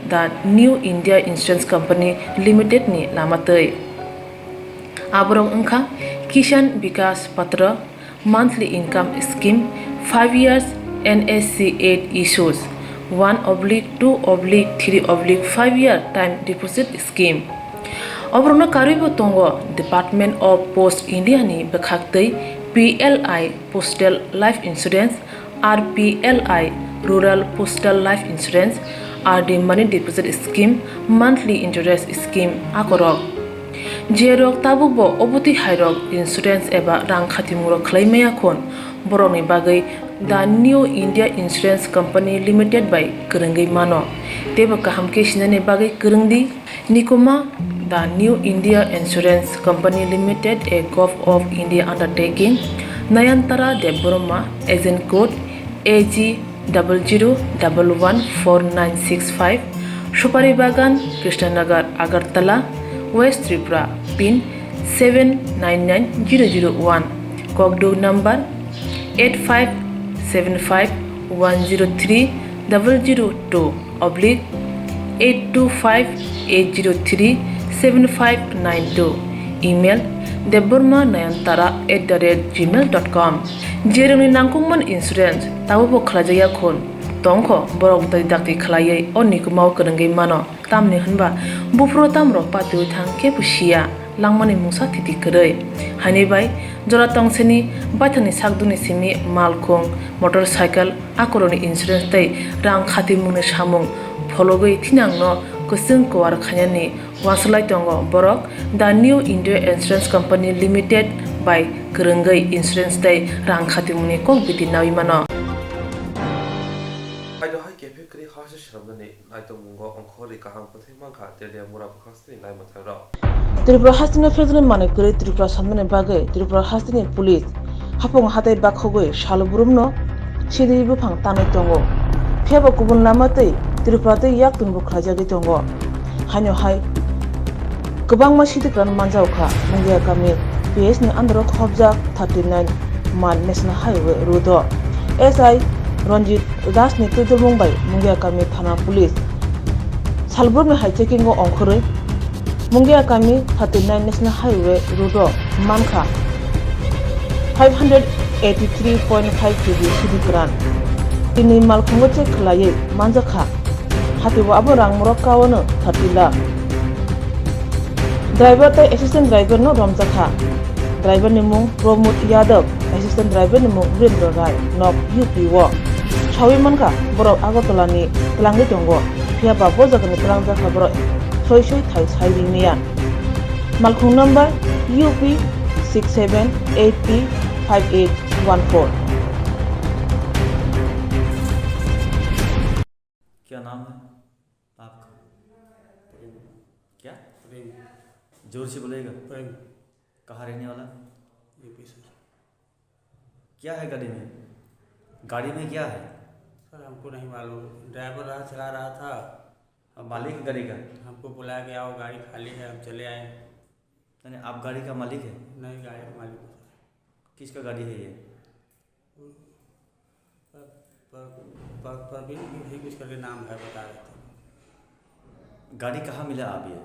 the New India Insurance Company Limited ni lama twi. Aborok wngkha Kisan Vikas Patra, monthly income scheme, five years N S C eight issues, one oblique two oblique three oblique five year time deposit scheme. Oborokno karwibo tongo Department of Post India ni bwkhaktwi P L I Postal Life Insurance, R P L I Rural Postal Life Insurance, R D Money Deposit Scheme, Monthly Interest Scheme akorok. Jerok tabukbo obotwi hairok insurance eba rang khatimungrok khlai maya khun, borokni bagwi The New India Insurance Company Limited bai kwrwngwi mano. Teibo kaham khe sinani bagwi kwrwng di. Nikuma, The New India Insurance Company Limited, a Gov of India undertaking, Nayantara Debbarma, agent code A G double zero double one four nine six five, Supari Bagan, Krishnanagar, Agartala, West Tripura, pin seven nine nine zero zero one, kokduk number eight five seven five one zero three double zero two oblique eight two five eight zero three seven five nine two, email debbarma nayantara at the rate gmail dot com. Jerokni nangkukmani insurance tabukbo khlaijakya khun tongkho, borok dakti dakti khlaiwi o nikumao kwrwngwi mano, tamni hwnba buphuru tamrok patiwi thang kebo siya. Langmani mungsa thiti kwrwi. Haini bai jora tongsini baithangni sakdukni simi malkhung, motorcycle, akorokni insurance tei rang khatimungni samung phologwi thinangno kwchwng kuar khainani uansuk lai tongo borok. The New India Insurance Company Limited bai kwrwngwi insurance tei rang khatimungni kok biti nawi mano. Hai do hai kephe kwrwi ha se swnamnani naitokmungo ongkhorwi kaham kwthwi mankha Telia Mura bwkhak. Tripura hasteni philtini manwi kwrwi Tripura samani bagwi Tripura hasteni police hapung hatai bakhogwi sal burumno sidi buphang tanwi tongo. Phiya ba kubun lama tei Tripura tei yak tungbu khlaijagwi tongo. Haino hai kwbangma sidi kwran manjao kha. Mungia kami P S ni under o khobjak thirty nine mile National Highway road o S I Ranjit Das ni twidulmung bai Mungia kami thana police salbrumni hai checking o ongkhorwi Mungia kami thirty nine National Highway road o mankha five hundred eighty three point five K G sidi kwran. Tini malkhungo check khlaiwi manjakha. Hati o abo rang morok kaono thirty lakh. Driver tei assistant driver no romjakha. Driver ni mung Pramod Yadav, assistant driver ni mung Virendra Rai, nok U P o. Sawi mankha borok Agartala ni twlangwi tongo. Phiya ba bo jaga ni twlang jakha borok soi soi thai sai ringya. Malkhung number U P six seven eight T five eight one four. क्या नाम है आपका? प्रेम। क्या? प्रेम। जोर से बोलेगा। प्रेम। कहाँ रहने वाला? U P sir। क्या है गाड़ी में? गाड़ी में क्या है? सर, हमको नहीं मालूम। ड्राइवर रहा, चला रहा था। अब मालिक है गाड़ी का? हमको बुलाया कि आओ, गाड़ी खाली है, हम चले आए। यानी आप गाड़ी का मालिक है? नहीं, गाड़ी का मालिक हूँ सर। किसका गाड़ी है ये? पर, पर, पर, परवीन ही कुछ करके नाम है, बता रहे थे। गाड़ी कहाँ मिला आप ये?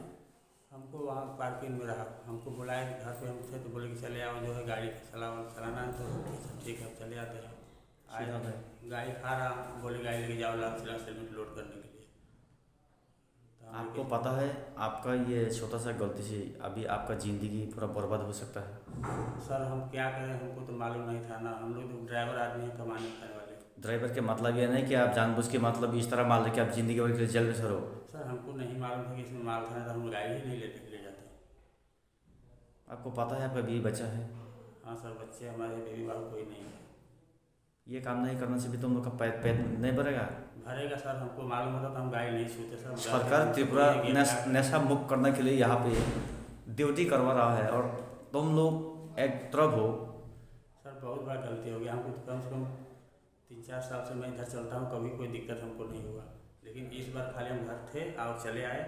हमको वहाँ पार्किंग में रहा, हमको बुलाए घर पे, हम थे तो बोले कि चले आओ, जो है गाड़ी चलाओ, चलाना है तो ठीक है, चले आते हैं। आए, सीधा गए। गाड़ी खा रहा, बोले गाड़ी लेके जाओ लाल सिला हेलमेट लोड करने के लिए। तो हम आपको लेके पता है आपका ये छोटा सा गलती से अभी आपका जिंदगी पूरा बर्बाद हो सकता है। सर, हम क्या करें, हमको तो मालूम नहीं था ना, हम लोग तो ड्राइवर आदमी हैं, कमाने खाने वाले। ड्राइवर के मतलब ये नहीं कि आप जानबूझ के, मतलब, इस तरह मार लेके आप जिंदगी भर के लिए जेल में सड़ो। सर, हमको नहीं मालूम था कि इसमें माल था, नहीं तो हम गाड़ी ही नहीं लेते, ले जाते। आपको पता है आपका बीवी बच्चा है? हाँ सर, बच्चे हमारे, बेबी बॉय कोई नहीं है। ये काम नहीं करने से भी तुम लोग का पेट, पेट नहीं भरेगा? भरेगा सर, हमको मालूम होता तो हम गाड़ी नहीं छूते सर। सरकार त्रिपुरा नश-, नशा मुक्त करने के लिए यहाँ पे ड्यूटी करवा रहा है और तुम लोग एक तरफ हो। सर, बहुत बार गलती हो गया हमको, तो कम से कम तीन चार साल से मैं इधर चलता हूँ, कभी कोई दिक्कत हमको नहीं हुआ। लेकिन इस बार खाली हम घर थे और चले आए,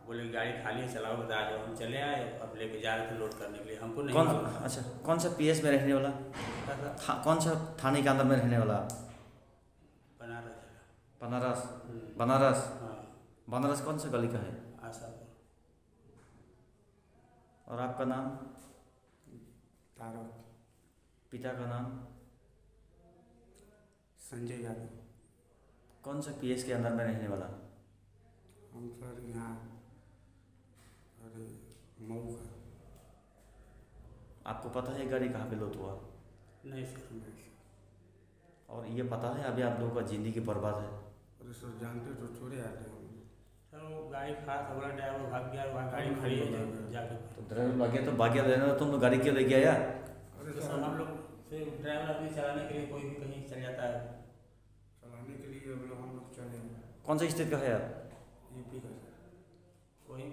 बोले, "गाड़ी खाली है, चलाओ, बता जाओ।" हम चले आए, अब लेके जा रहे थे लोड करने के लिए, हमको नहीं कौन, मालूम था। अच्छा, कौन सा पीएस में रहने वाला? क्या सर? था-, कौन सा थाने के अंदर में रहने वाला? बनारस। बनारस? हम्म। बनारस? हाँ। बनारस कौन सा गली का है? आशापुर। और आपका नाम? तारक। पिता का नाम? संजय यादव। कौन सा पीएस के अंदर में रहने वाला? हम सर यहाँ, अरे, मऊ का। आपको पता है गाड़ी कहाँ पे लोड हुआ? नहीं सर। नहीं सर। और ये पता है अभी आप लोगों का जिंदगी बर्बाद है? अरे सर, जानते तो थोड़े आते हम। सर, वो गाड़ी खड़ा था, बोला ड्राइवर भाग गया, वहाँ गाड़ी खड़ी है, जाके। तो ड्राइवर भाग गया तो भाग गया, लेने तुम लोग गाड़ी क्यों लेके आया? अरे तो सर, सर, हम लोग सिर्फ ड्राइवर आदमी चलाने के लिए कोई भी कहीं चल जाता है। चलाने के लिए हम लोग, हम लोग चले। कौन सा स्टेट का है आप? यूपी का सर। वही।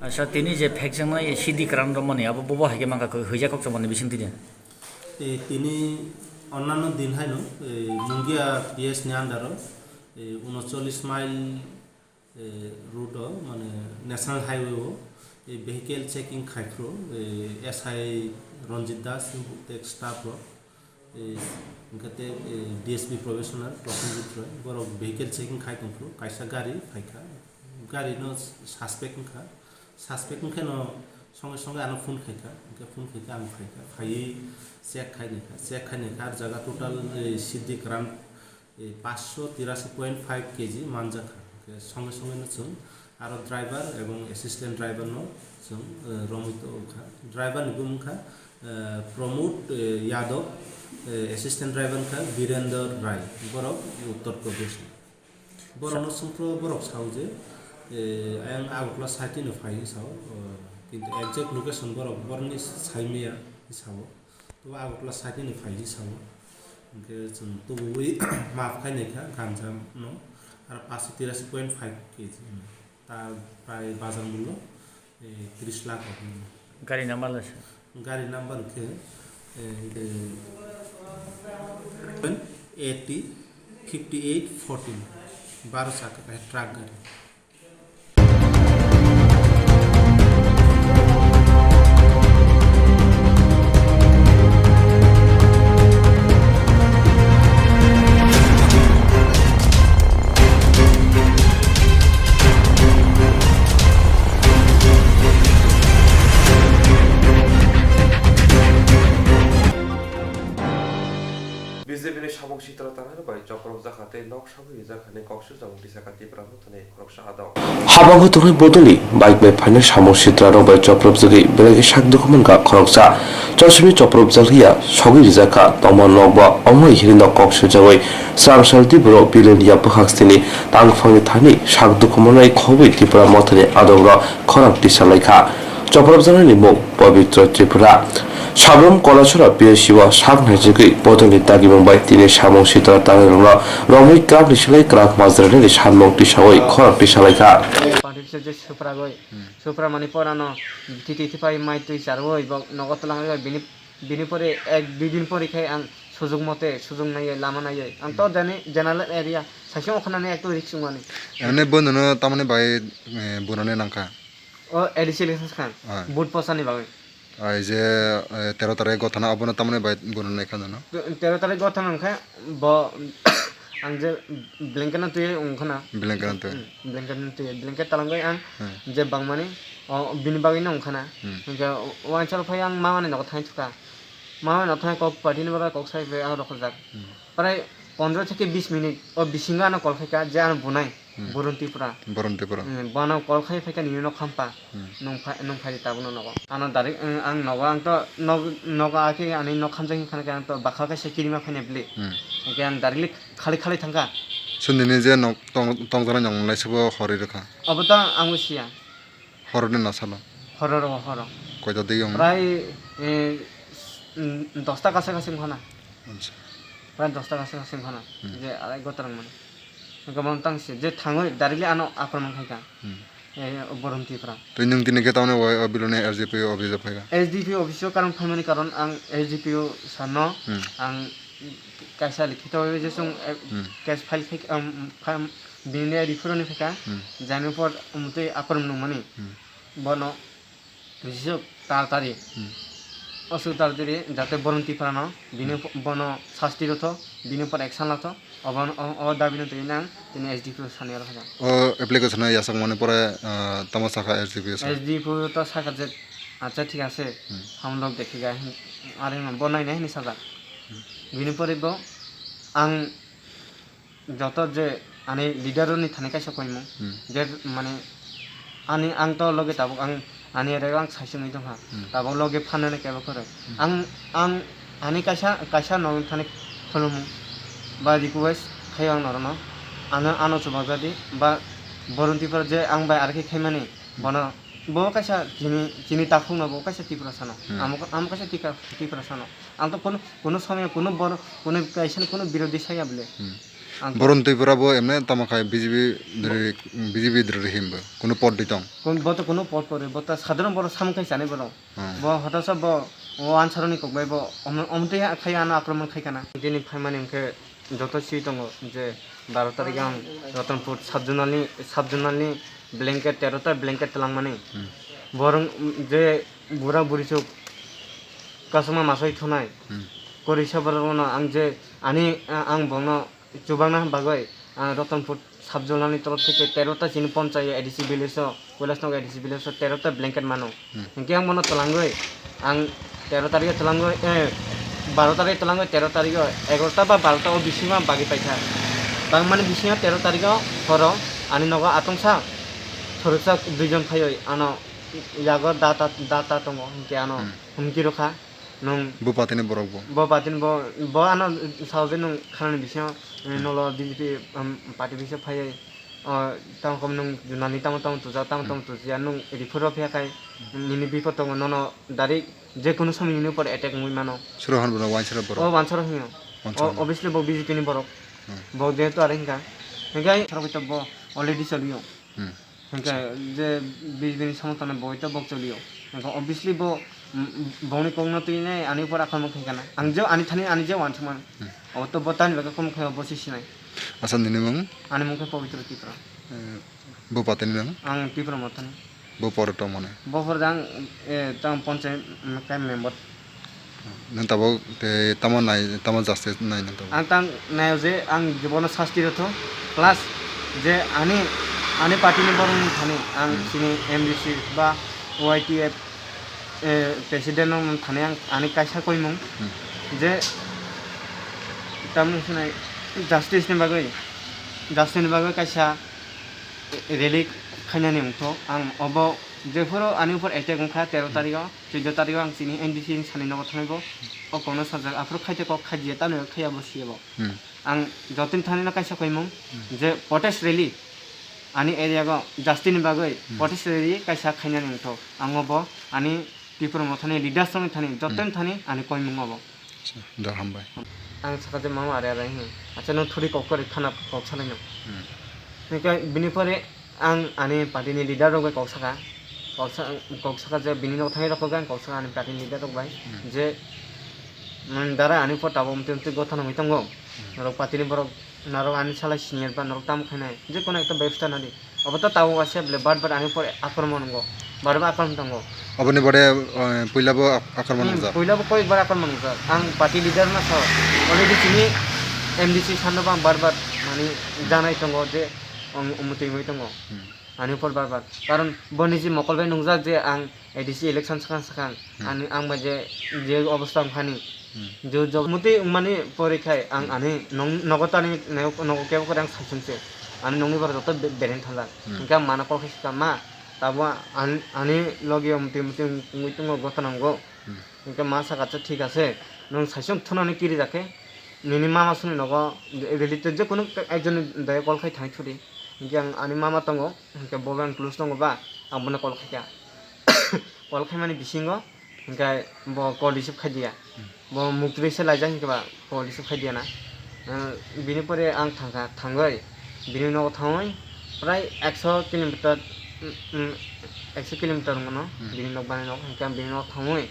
Acha, tini je phekjaknai C D Karan romani abo bobo hai khe mankha koi, huijak kok chomani bising tini. E, tini onnanno din haino, e, Mungia P S ni under o, e, unochollish mile, e, route o, mane national highway o, e, vehicle checking khaiphuru, e, S I Ranjit Das tei staff rok, e, hwnkhe tei, e, D S P probationer Prosenjit Roy, borok vehicle checking khai tongphuru, kaisa gari phaikha, gari no suspect wngkha. Suspect wngkhe no songe songe ano phone khaikha, hwnkhe phone khaikhe ang phaikha, phaiwi check khainaikha, check khainaikha, ah jaga total, eh, C D Karan, eh, paanch sho tirashi point five K G manjakha. Hwnkhe songe songe no chwng aro driver ebong assistant driver no chwng, eh, romwi tongkha. Driver ni bumung kha, eh, Pramod, eh, Yadav, eh, assistant driver wngkha Birender Rai, borok Uttar Pradesh ni. Borokno swngphuru borok sao je, eh, ayang Agartala side ni phai hinwi sao, eh, kintu exact location borok borokni saimaya hinwi sao. Tei Agartala side ni phai hinwi sao. Hwnkhe chwng tubuwi maaf khainaikha ganja no, aro paanch sho tirashi point five K G ta prai bazar mullo. Eh, tris lakh rok ni. Gari number le se? Gari number khe, eh, eh, A T fifty eight fourteen, baro chakha kaisa truck gari. B J P ni samung sitra tangnai bai chopropjak kha tei nok sagwi rijak hwnwi kok sujak tisa kha Tipra Mothani khoroksa adong. Habango tongnai bodolni bike bai phainai samung sitra rok bai chopropjagwi belai khe sak dukhu mankha khoroksa. Chosimi chopropjak liya sogwi rijak kha tongma nok ba omo hini nok kok sujagwi chwrangsal tei borok bilin ya bwkhak sini tangphangni thani sak dukhu manwi khobwi Tipra Mothani adongrok khorang tisa lai kha. Chopropjaknai ni mung Pabitra Tripura. Sabrum Kolasora P S C o sak naijagwi bodolni dagimung bai tini samung sitra tangnai rokno romwi kwrakni slai kwrak majra nini sanmung tisawi khorang tisa lai kha. Party se je supragoi, supra mani porano titi tipai mai twi charwoi bo nogo twlangwi bini, bini pore ek dui din pore khai ang sujug mote sujug naiye lama naiye. Ang to jani general area saisung okhanani ekto risk wngmani. Ene bonono tamoni bai, eh, bonono nangkha. O A D C election kha. Ah. Vote posani bagwi. Ai je, eh, tero tarik gothana abono tamoni bai bono nai khana no? Te-, tero tarik gothana wngkha bo ang je blanket no twi wngkhana. Blanket no twi. Hmm, blanket no twi. Blanket talangwi ang Hmm. je bangmani o bini bagwi no wngkhana. Hmm. Hwnkhe wansal phai ang mamani nogo thangwi thukha. Mamani nogo thangwi kok party ni bagwi kok sai phai ang rokhorjak. Hmm. Prai pondro theke bis minute o bisingo ano call khaikha je ano bunai. Hmm. Borun Tripura. Borun Tripura. Hmm, bono call khai phaikha nini nok hampa. Hmm. Nwng phai, nwng phai di tabukno nogo. Ano direct, hmm, ang nogo, ang to nog, nogo akhe ani nok hamjak hinkhana khe ang to bakha kaisa kirima phainai bwlwi. Hmm. Hwnkhe ang directly khali khali thangkha. Sundini je nok tong-, tongjaknai noknai sabo horwi rwkha. Obo to ang, ang siya. Horoni nasalo. Hororo horo. Koita digi wng? Prai, eh, s-, mm, dosta kaisa kaisa wngkhana. Acha. Prai dosta kaisa kaisa wngkhana. Hmm. Je arai gotorang mani. Hwnkhe bo tang se, je thangwi directly ano akromon khaikha. Hmm. Eh, Borom Tripura. Tei nwng tini khe tamni o, o biloni S D P O office o phaikha? S D P O office o karon phaimani karon ang S D P O sir no Hmm. ang kaisa likhito jesung, eh, Hmm. case file khai, um, um, phai-, bini report ni phaikha, Hmm. jani por umtwi akorom nungmani. Hmm. Bono bisok taratari. Hmm. Aswk taratari jate Borom Tripura no bini Hmm. po-, bono sasti rwtho, bini por action lathok. Obo, o, o dabi no twi nang tini S D P O sani aro haja. O application no yasakmani pore, ah, tamo sakha S D P O sa? S D P O to sakha je, "Acha, thik ase, Hmm. hum log dekhega," hin, are no bo nainai hinwi sajak. Hmm. Bini pore bo ang joto je ani leader ni thani kaisa koimung, Hmm. je mane ani ang to loge tabuk ang ani ere ang saisungwi tongkha. Hmm. Tabuk loge phanani kebo kwrwi. Hmm. Ang, ang ani kaisa, kaisa nokni thani khulumung ba request khaio ang norokno. Ano, ano chubajadi ba Borom Tripura je ang bai arkhe khaimani, Hmm. bono bo kaisa chini, chini takhukno bo kaisa Tripura sano. Hmm. Amo, amo kaisa tika-, Tripura sano. Ang to kono, kono somoy kono bor-, kono kaisa ni kono birodhi saya bole. Hmm. Ang to Borom Tripura bo emne tamo khai B J P dri, B J P dri himbo. Kono pod di tong. Kon-, bo to kono pod pore, bo to sadharon borok samung khai chani borok. Hmm. Bo hotosa bo o ansaroni kok bai bo om-, omtwi khai ano akromon khai kana. Tini phaimani hwnkhe joto swi tongo je baro tarikh ang Ratanpur sub-zonal ni, sub-zonal ni blanket, tero ta blanket twlangmani. Hmm. Borok je bura buri chuk kasuma masai thunai. Hmm. Korisa borok no ang je ani, a-, ang bongno chubangna bagwi, ah, Ratanpur sub-zonal ni torof theke tero ta chini ponchai A D C village o, Kailasnagar A D C village o tero ta blanket mano. Hmm. Hinkhe ang bono twlangwi, ang tero tarikh o twlangwi, eh, baro tarikh o twlangwi tero tarikh o egarota ba barota o bisingo ang bagwi paikha. Bangmani bisingo tero tarikh o horo ani nogo atongsa, khoroksa duijon phaiwi ano yago data, data tongo, hinkhe ano Hmm. humki rwkha. Nwng Bo party ni borok bo? Bo party ni bo, bo ano sao je nwng khanani bisingo, eh, Hmm. nolo B J P, um, party bisingo phaiwi, o, tamo kom nwng junani tamo tamo tujak, tamo tamo Hmm. tujiya, nwng refer rw phiya khai, Hmm. nini bipod tongo, nono direct je kunu somoi nini upor attack wngwi mano. Suro hwn bono wansara borok? O wansara hwnyo. Wansara O, hwnyo. Obviously bo B J P ni borok. Hmm. Bo jehetu are hwnka. Hwnkhai sarok to bo already choliyo. Hmm. Hwnkhe je B J P ni somothano bo hwnkhe bo choliyo. Hwnkhe obviously bo, mm, bongni kokno twinai ani upor akromon khaikha na. Ang je ani thani ani je uansukmano. Hmm. Obo to bo tamni bagwi akromon khaio bo se sinai. Acha nini mung? Ani mung khe Pabitra Tripura. Eh, bo party ni nang? Ang Tipra Mothani. Bo pore tongmani? Bo pore ang, eh, tang ponchayat, mm, khe member. Nwng tabuk tei tamo nai, tamo justice nai nwng tabuk? Ang tang naio je ang bono sasti rwtho, plus je ani, ani party ni borok ni thani ang Hmm. chini M D C ba Y T F, eh, president no thani ang ani kaisa koimung Hmm. je tamni hwnai justice ni bagwi, justice ni bagwi kaisa rally khainani wngkha. Ang obo jephuru ani upor attack wngkha tero tarikh o, chuddo tarikh o ang chini M D C ni sani nogo thangwi bo o kokno sajak, aphuru khaite kok khaiya, tamni bagwi khaiya bo siya bo. Hmm. Ang jotoni thani no kaisa koimung Hmm. je protest rally ani area o justice ni bagwi Hmm. protest rally kaisa khainani wngkha. Ang obo ani Tipra Mothani leaders rokni thani jotoni Hmm. thani ani koimung obo. Acha, da hambai. Ang sakha je mama are are hwnwi. Acha, nwng thuri kok kwrwi khana kok salaino. Hmm. Hwnkhe bini pore ang ani party ni leader rok bai kok sakha. Kok sa-, kok sakha je bini nok thangwi rok kok ang kok sakha ani party ni leader rok bai. Hmm. Je, mm, dara ani upor tabuk mtwi mtwi gotha nangwi tongo. Hmm. Norok party ni borok, norok ani salai senior ba norok tamo khainai. Je kono ekta bebostha nadi. Obo to tabuk waisa bole bar bar ani upor akromon wngo, bar bar akromon tongo. Oboni baade, eh, puila bo ak-, akromon Hmm, wngjak? Puila bo koyekbar akromon wngjak. Ang party leader no sa, already chini M D C sir no bo ang bar bar, mani, janai tongo je ang umutwi wngwi tongo. Hmm. Ani upor bar bar. Karon bo niji mokol bai nungjak je ang A D C election swkang swkang Hmm. ani ang bai je, je obostha wngkhani. Hmm. Jo, jo, muti wngmani pore khai ang Hmm. ani nong-, nogo tani, nogo kebo kore ang saichung se. Ani nongni borok joto be-, bereng thangjak. Hmm. Hwnkhe ang mano kok khe swkang, "Ma, tabo an-, ani logi o muti muti wng-, wngwi tongo, gotha nango." Hmm. Hwnkhe ma saka, "Acha, thik ase, nwng saichung thunani kiri jakhe." Nini mama songni nogo related je kunu ekjonni daya call khai thangwi thudi. Hinkhe ang ani mama tongo, hinkhe bo ang close tongo ba, ang bono call khaikha. Call khaimani bisingo hinkhe bo call receive khaidiya. Bo muktwi se laijak hinkhe ba call receive khaidiya na. Eh, bini pore ang thangkha, thangwi bini nogo thangwi prai ekso kilometer, mm, mm, ekso kilometer wngmano bini nok bani nok, hinkhe ang bini nogo thangwi,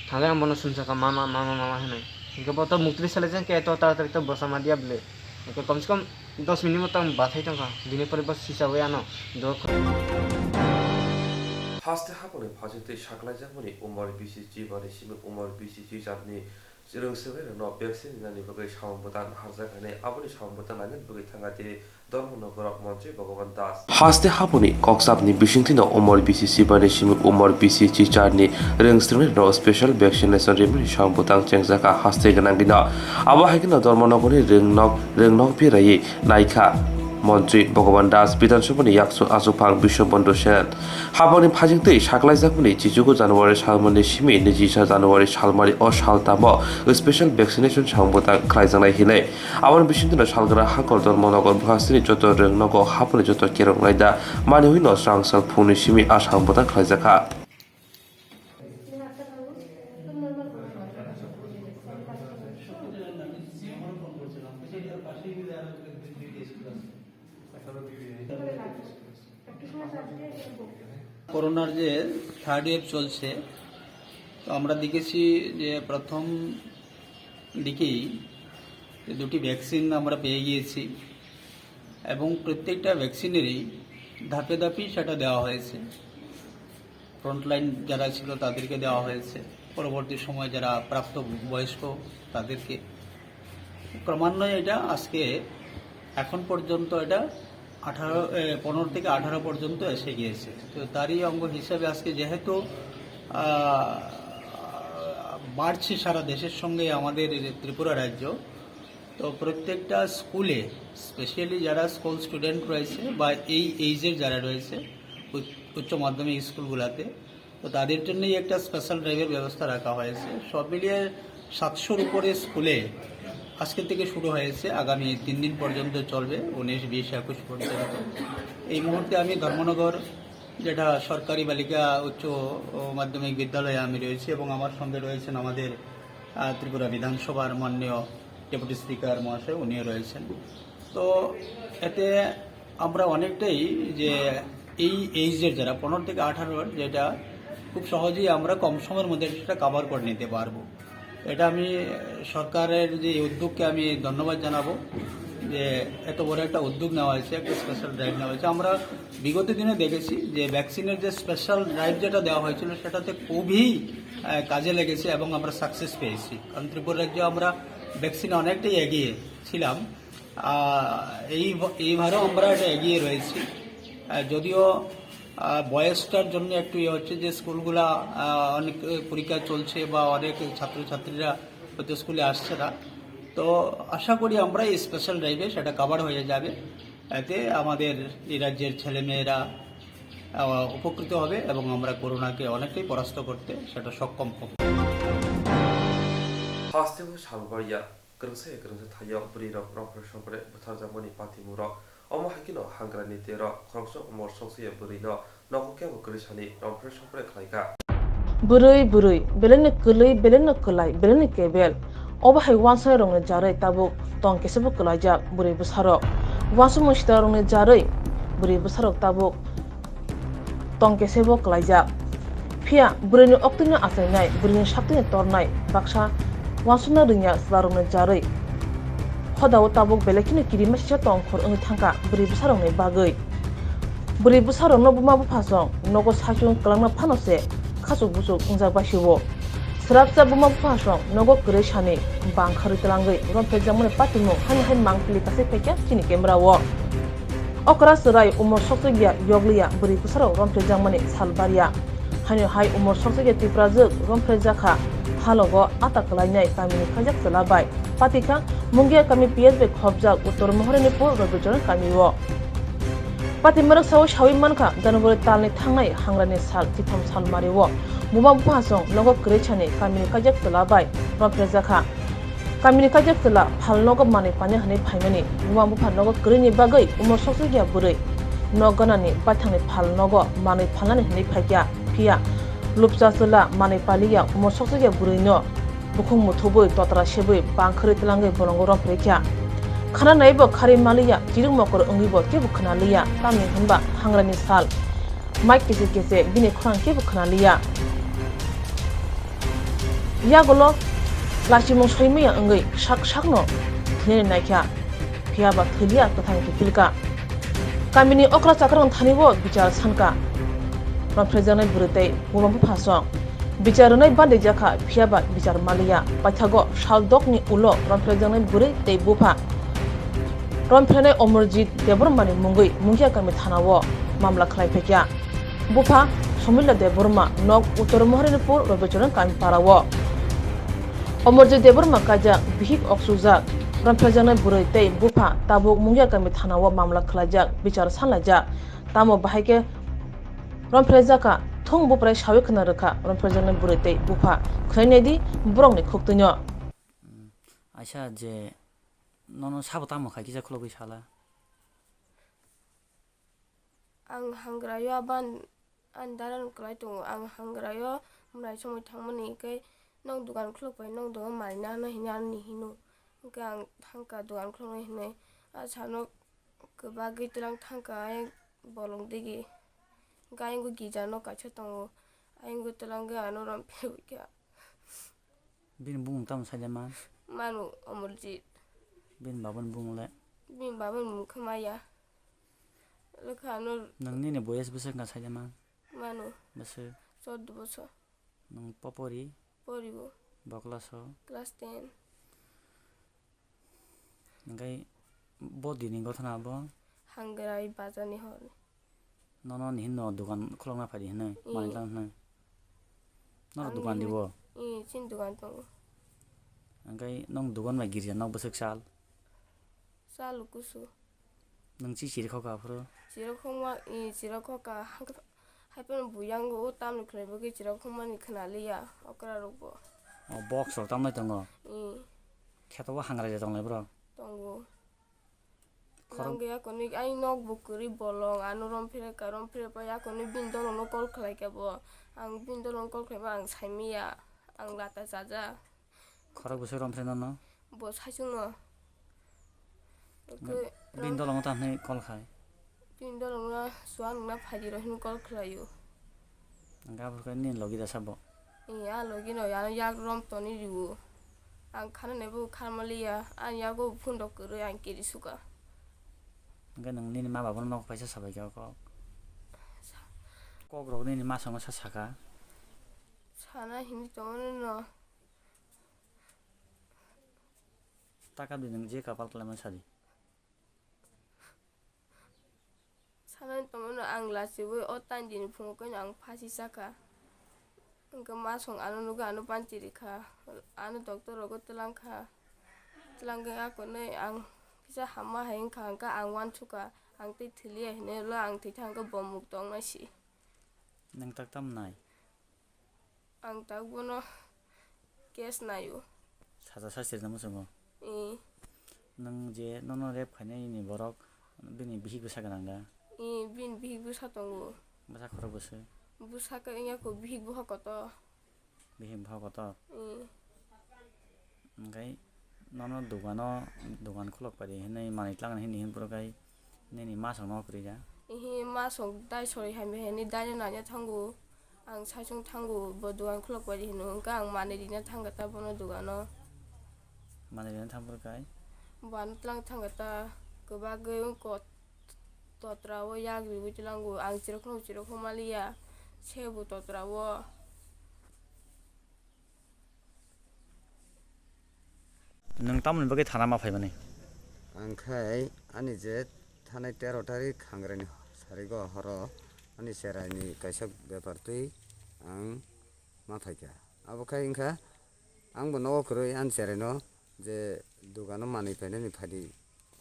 thangwi ang bono sumsakha, "Mama, mama, mama," hinwi. Hinkhe bo to muktwi se laijak, hinkhe to taratari to bwsa ma diya bwle. Hinkhe komse kom dos minute mo tang bathai tongkha, bini pore bo sichawi ano dor. Haste haponi phajwktwi saklaijak mani umor bisi chiba ni simi umor bisi chichar ni rwngswrwng rokno vaccine rinani bagwi samung bwtang harjak hwnwi aboni samung bwtang lainani bagwi thangkha tei Dharmanagar montri Bhagavan Das. Haste haponi kokchapni bisingtwino umor bisi chiba ni simi umor bisi chichar ni rwngswrwng rokno special vaccination rimani samung bwtang chengjakha haste gwnangwino. Abo hai kheno Dharmanagarni rwngnok, rwngnok phiraiwi naikha montri Bhagavan Das, Bidhan Sabhani yakchu achukphang Biswabandhu Sen. Haponi phajwktwi saklaijakmani chichugo January salmani simi nijisa January salmari o saltamo special vaccination samung bwtang khlaijaknai hinwi. Aboni bisingtwino salgra hakor Dharmanagar bwkhastini joto rwngnogo haponi joto kerong laida mani hwnwi no swrang swrang phungni simi a samung bwtang khlaijakha. করোনার যে third wave চলছে, তো আমরা দেখেছি যে প্রথম দিকেই যে দুটি ভ্যাকসিন আমরা পেয়ে গিয়েছি এবং প্রত্যেকটা ভ্যাকসিনেরই ধাপে ধাপেই সেটা দেওয়া হয়েছে। ফ্রন্টলাইন যারা ছিল তাদেরকে দেওয়া হয়েছে, পরবর্তী সময় যারা প্রাপ্ত বয়স্ক তাদেরকে। ক্রমান্বয়ে এটা আজকে এখন পর্যন্ত এটা আঠারো, এ, পনেরো থেকে আঠারো পর্যন্ত এসে গিয়েছে। তো তারই অঙ্গ হিসাবে আজকে যেহেতু, আহ, বাড়ছে সারা দেশের সঙ্গে আমাদের এই যে ত্রিপুরা রাজ্য, তো প্রত্যেকটা স্কুলে, স্পেশালি যারা স্কুল স্টুডেন্ট রয়েছে বা এই এইজের যারা রয়েছে উচ্চ, উচ্চ মাধ্যমিক স্কুলগুলোতে, তো তাদের জন্যই একটা স্পেশাল ড্রাইভের ব্যবস্থা রাখা হয়েছে। সব মিলিয়ে সাতশোর উপরে স্কুলে আজকে থেকে শুরু হয়েছে, আগামী তিন দিন পর্যন্ত চলবে, উনিশ, বিশ, একুশ পর্যন্ত। এই মুহূর্তে আমি ধর্মনগর, যেটা সরকারি বালিকা উচ্চ মাধ্যমিক বিদ্যালয়ে আমি রয়েছি এবং আমার সঙ্গে রয়েছেন আমাদের, আহ, ত্রিপুরা বিধানসভার মাননীয় ডেপুটি স্পিকার মহাশয়, উনিও রয়েছেন। তো এতে আমরা অনেকটাই যে এই এইজের যারা পনেরো থেকে আঠারো, যেটা খুব সহজেই আমরা কম সময়ের মধ্যে সেটা কভার করে নিতে পারবো। এটা আমি সরকারের যে এই উদ্যোগকে আমি ধন্যবাদ জানাবো যে এত বড় একটা উদ্যোগ নেওয়া হয়েছে, একটা স্পেশাল ড্রাইভ নেওয়া হয়েছে। আমরা বিগত দিনে দেখেছি যে ভ্যাকসিনের যে স্পেশাল ড্রাইভ যেটা দেওয়া হয়েছিল সেটাতে খুবই, আহ, কাজে লেগেছে এবং আমরা সাকসেস পেয়েছি। কারণ ত্রিপুরা রাজ্যে আমরা ভ্যাকসিনে অনেকটাই এগিয়ে ছিলাম। আহ, এই ব-, এইবারও আমরা এটা এগিয়ে রয়েছি। আহ, যদিও, আহ, বয়সটার জন্য একটু ইয়ে হচ্ছে যে স্কুলগুলা, আহ, অনেক পরীক্ষা চলছে বা অনেক ছাত্রছাত্রীরা হয়তো স্কুলে আসছে না। তো আশা করি আমরা এই স্পেশাল ড্রাইভে সেটা কভার হয়ে যাবে। এতে আমাদের এই রাজ্যের ছেলেমেয়েরা, আহ, উপকৃত হবে এবং আমরা করোনাকে অনেকটাই পরাস্ত করতে সেটা সক্ষম হবে। Hasteo salbaria, kwrwngsa ya kwrwngsa thaio bwrwirok romphre sompre butharjakmani patimurok. Omo hai kheno hangrani terok khoroksa umor soksoya bwrwino nogo kebo kwrwi sani romphre sompre khlaikha. Bwrwi, bwrwi, belai no kwlwi, belai no kwlai, belai no kebel. Obo hai uansuknairokni jarwi tabuk tong kesebo kwlaijak bwrwi bwsarok. Uansukmung sitarokni jarwi bwrwi bwsarok tabuk tong kesebo kwlaijak. Phiya bwrwini oktwino achainai, bwrwini saktwino tornai baksa uansukna rwngya chwlarokni jarwi hodao tabuk belai kheno kirima sisa tongkhor wngwi thangkha bwrwi bwsarokni bagwi. Bwrwi bwsarokno buma buphasong nogo saichung kwlangna phano se khachuk buchuk wngjak bai se-o. Swrapsa buma buphasong nogo kwrwi sani bangkharwi twlangwi romphrejakmani patimung haino hai mangpili kasai phaikha chini camera-o. Okra chwrai umor sokchokya yokliya bwrwi bwsarok romphrejakmani sal barya. Haino hai umor sokchokya Tiprajwk romphrejakha halogo ata kwlainai kamini kaijak chwla bai patikha Mungia kami P S bai khopjak Uttor Mohorani pur Robicharan kamio. Patimarok sao sawi mankha January talni thangnai hangrani sal chitham salmario buma buphasong nogo kwrwi sani kamini kaijak chwla bai romphrejakha. Kamini kaijak chwla phal nogo manwi panya hwnwi phaimani, buma bupha nogo kwrwini bagwi umor sokjak ya bwrwi. Nok ganani baithangni phal nogo manwi phalnani hwnwi phaikha, phiya lupcha chwla manwi paliya umor sokjak ya bwrwino bukhuk muthubwi totra sebwi bangkhwrwi twlangwi bolongo romphwrwi kha. Khana naibo kharwi maliya, chirwk mokol wngwibo kebo khwnaliya, tamni hwnba hangrani sal. Mic kechek kechek bini khorang kebo khwnaliya. Yagulo lachimung soimaya wngwi sak sakno thwinani naikha, phiyaba thwiliya kwthang kiphilka. Kamini okra chakra wngthani o bichar sanka. Romphrejaknai bwrwi tei buma bupha song bichar rwnai bandai jakha, phiyaba bichar maliya. Paithago sal dokni ulo romphrejaknai bwrwi tei bupha romphrenai Omorjit Debbarmani mungwi Mungia kami thanao mamla khlai phaikha. Bupha Somila Debbarma, nok Uttor Maharanipur Robichorong kami parao. Omorjit Debbarma kaijak, bihik oksukjak, romphrejaknai bwrwi tei bupha tabuk Mungia kami thanao mamla khlaijak, bichar sanlaijak. Tamo bahai khe romphrejakha, thung buprai sawi khna rwkha romphrejaknai bwrwi tei bupha. Khwnai naidi borokni khuktwino. Aisa je nono sabo tamo khai kisa khulogwi sala? Ang hangraio aban ani daran kwlai tongo. Ang hangraio mwnai somoi thangmani hwnkhe nok dogan khuluk pai, nok dogan manwi nano hinwi ani hino. Hwnkhe ang thangkha dogan khuluknai hinwi. A sano kwbagwi twlang thangkha ayang bolong digi. Hwnkhe ayang gija nok kaisa tongo. Ayang twlang gwi ano rom phirwi kha. Bini bumung tamo saida man? Manu Omorjit. Bini babani bumung le? Bini babani bumung khe maya. Lekha ano. Nang nini boyes bwswk wngkha saida man? Manu. Bwswk? Chordo bosor. Nang popori? Poribo. Bo class o? Class ten. Hwnkhe bo dini gothana bo? Hangrai bazar ni hor. Nono ni hinno dogan khulokna phaidi hinwi, mm, manwi lang hinwi. Noro dogan di bo? Ee, chini dogan tongo. Hwnkhe nong dogan bai girja nok bwswk sal? Sal kusu. Nung chi chiri khokha aphuru? Chiri khokma, ee, chiri khokha. Haiphano buyango o tamni khwlai bagwi chiri khokmani khwnaliya okra rokbo. O box rok tamnai tongo? Ee. Kheto o hangra je tonglai bro? Tongo. Khorok- Nang ya koni ai nok bo kwrwi bolong, ano rom phire ka, rom phire pa ya koni bini dolong no call khlai kha bo. Ang bini dolong call khlai ba ang sai manya, ang lata chaja. Khorok bwswk rom phire nono? Bo saichung no. Bini dolong ta hwnwi call khai. Bini dolong no suang na phaidi ro hin call khlai o. Ang ga phur kha nini logi da sabo. Iya, logi no, ano yak rom toni riwo. Ang khana nebo kharma liya, ang yago phundok kwrwi ang kiri suka. Hwnkhe nwng nini ma babono nogo kaisa sabai kha kok. Kok rok nini ma songo sa saka. Sana hini tongo no. Taka di nwng je kapal kalaimani sadi. Sanai tongmano ang lachiwi o tandini phungo khe ang phasi chakha. Hwnkhe masong ano nugwi ano panchi rikha, ano doctor rogo twlang kha. Twlangwi akonwi ang kisa hamma hai wngkha, hwnkhe ang uansukha, ang tei thwiliya hinwi ulo ang thwikha hwnkhe bo muk tongnaisi. Nwng tak tam nai? Ang tak bono case naio. Saja sasirna muchungo. Ee. Nwng je nono rape khainai ni borok bini bihik bwsa gwnang da? Ee, bini bihik bwsa tongo. Bwsa khorok bwswk? Bwsa khe wngya kho bihik boha kotor. Bihik boha kotor? Ee. Hwnkhe nono dogano, dogan khulok pai di hinwi manwi twlangni hinwi hinphuru khe nini masong no kwrwi da? Ihi masong dai sori hamya hinwi dai no naina thango. Ang saichung thango, bo dogan khulok pai di hino, hwnkhe ang manwi rina thangkha ta bono dogano. Manwi rina thangphuru khe? Bo ano twlang thangkha ta, kwbagwi wngkha. Totra o yak riwi tlango, ang chirokno chirokno maliya, se bo totra o. Nwng tamoni bagwi thana ma phaimani? Ang khai ani je thanai tero tarik Khangraini sarigo horo ani cheraini kaisa bepar twi ang ma phaikha. Abo khai wngkha ang bo nogo kwrwi ani cheraino je dogano manwi phainani phaidi.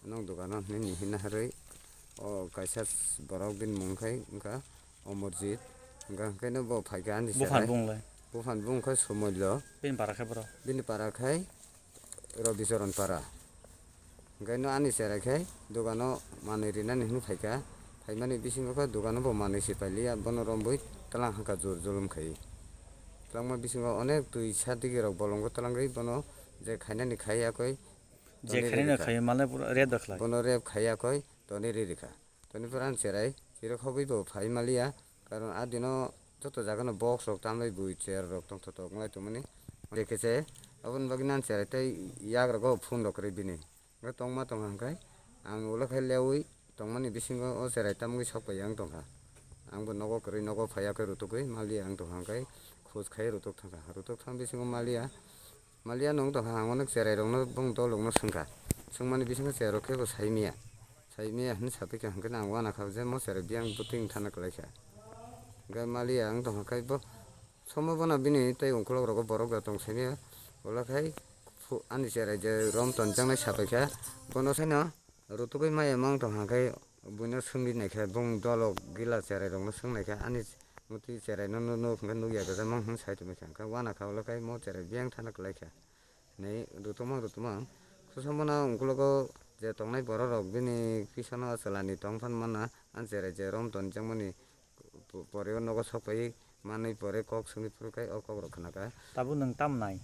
Nwng dogano hinwi ni hina harwi o kaisa borok bini mung khai wngkha Omorjit. Hwnkha hwnkhe no bo phaikha ani buphani serai. Bung lai? Buphani bung khe Somolyo. Bini para khe bro? Bini para khai Robicharan Para. Hwnkhe no ani cherai khe dogano manwi rinani hwnwi phaikha. Phaimani bisingo khe dogano bo manwi se pailiya, bono romwi tlang hwnkha jur julum khai. Tlangma bisingo onek twi sa digi rok bolongo tlangwi bono je khainani khaiya koi Je tonwi khainani rikha. Khai male pura red dakhlai. Bono rep khaiya koi tonwi rikha. Toni pore ang cherai chirok hogwi bo phai maliya, karon a dino joto jaga no box rok tamlai bui chair rok tongthotok wnglai tongmani. Hwnkhe se aboni bagwi nang cherai tei yak rogo phone rok kwrwi bini. Hwnkhe tongma tongkha hwnkhe ang ulo khe lewi tongmani bisingo o cherai tamgwi sok pai ang tongkha. Ang bo nogo kwrwi nogo phaiya khe rutugwi maliya ang tongkha hwnkhe khoj khai rutuk thangkha. Rutuk thang bisingo maliya. Maliya nung tongkha ang onek cherai rokno bong dolokno swngkha. Swngmani bisingo cherai rok khe bo saimaya. Saimaya hwnwi sapikha hwnkhe ang uanakha je mo cherai biyang bwtwi wngthana kwlaikha. Hwnkhe maliya wng tongkha khe bo somo bono bini tei ungkulok rogo borok da tong saimaya. Ulo khai phu-, ani cherai je rom tonjaknai sapaikha. Bono saino Rutugwi maya mang tong hwnkhe buino swngwi naikha, bung dolok gila cherai rokno swng naikha, ani muti cherai no nuk hwnkhe nukya kwchangma hwnwi sai tongwi kha, hwnkhe uanakha ulo khe mo cherai biyang thana kwlaikha hinwi rutukmang rutukmang. Kusa bono ungkulugo je tongnai borok rok bini pisono chwlani tong phan mana, ani cherai je rom tonjakmani. Pore o nogo sok pai manwi pore kok swngwi phuru khe o kok rok khna kha. Tabuk nwng tam nai?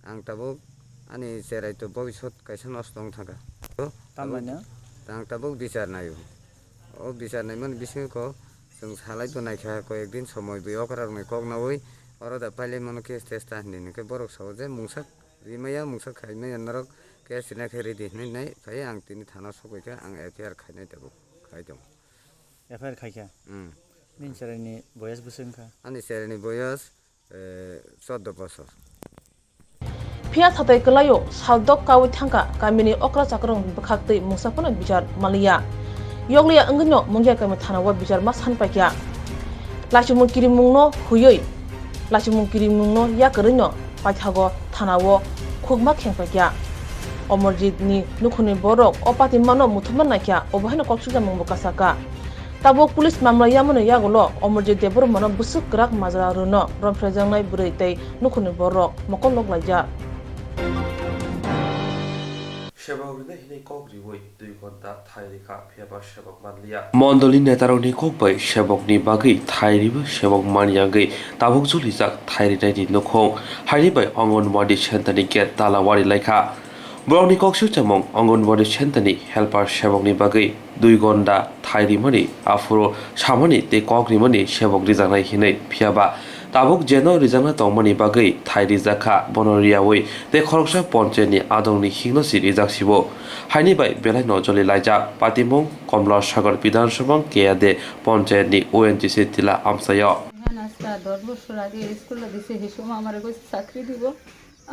Ang tabuk ani cherai to bobisot kaisa nosto wng thangkha. Tam nai no? Ang tabuk bichar naio. O bichar naimani bisingo ko chwng salai bo naikha, koyek din somoi bui okra rokni kok naui oro da pailai mano case testa hinwi, hinkhe borok sao je mungsa rimaya mungsa khaimaya norok case rina khe ridi hinwi nai phai ang tini thana sokbai kha, ang F I R khainai tabuk khai tongo. F I R khaikha. Hmm. Nini cheraini boyas bwswk wngkha? Ani cheraini boyas, eh, chordo bosor. Phiya satai kwlaio saldok kaui thangkha kamini okra chakrung bwkhak twi mungsa phano bichar maliya. Yokliya wngwino Mungia kami thanao bichar ma san paikha. Lachimung kirimungno huiwi, lachimung kirimungno yakarwino paithago thanao khukma khengpaikha. Omorjit ni nukhungni borok o patimano muthumna naikha, obo haino kok sukjakmungbo kasakha. Tabuk police mamla yamani yagulo Omorjit Debbarmano bwswk kwrak majra rwno romphrejaknai bwrwi tei nukhungni borok mokol loklaijak. Sebok rwna hinwi kok riwi dui ghonta thai rikha, phiyaba sebok manliya. Mondolni netarokni kok bai sebokni bagwi thai riwi sebok manyagwi tabuk julijak thai rinaini nukhung. Haini bai Anganwadi centre ni gate tala wari laikha. Borokni kok sukchangmung Anganwadi centre ni helper sebokni bagwi dui ghonta thai rimani aphuru samani tei kok rimani sebok rijaknai hinwi, phiyaba tabuk jeno rijakna tongmani bagwi thai rijakha, bono riyawi tei khoroksa ponchayat ni adong ni hikno si rijak sibo. Haini bai belai no joli laijak patimung Komla Sagar Bidhan Sabha K A D ponchayat ni O N G C tila amchaio. এখানে আজকে দশ বছর আগে স্কুলে দিছে, সেই সময় আমার কইছে চাকরি দিব।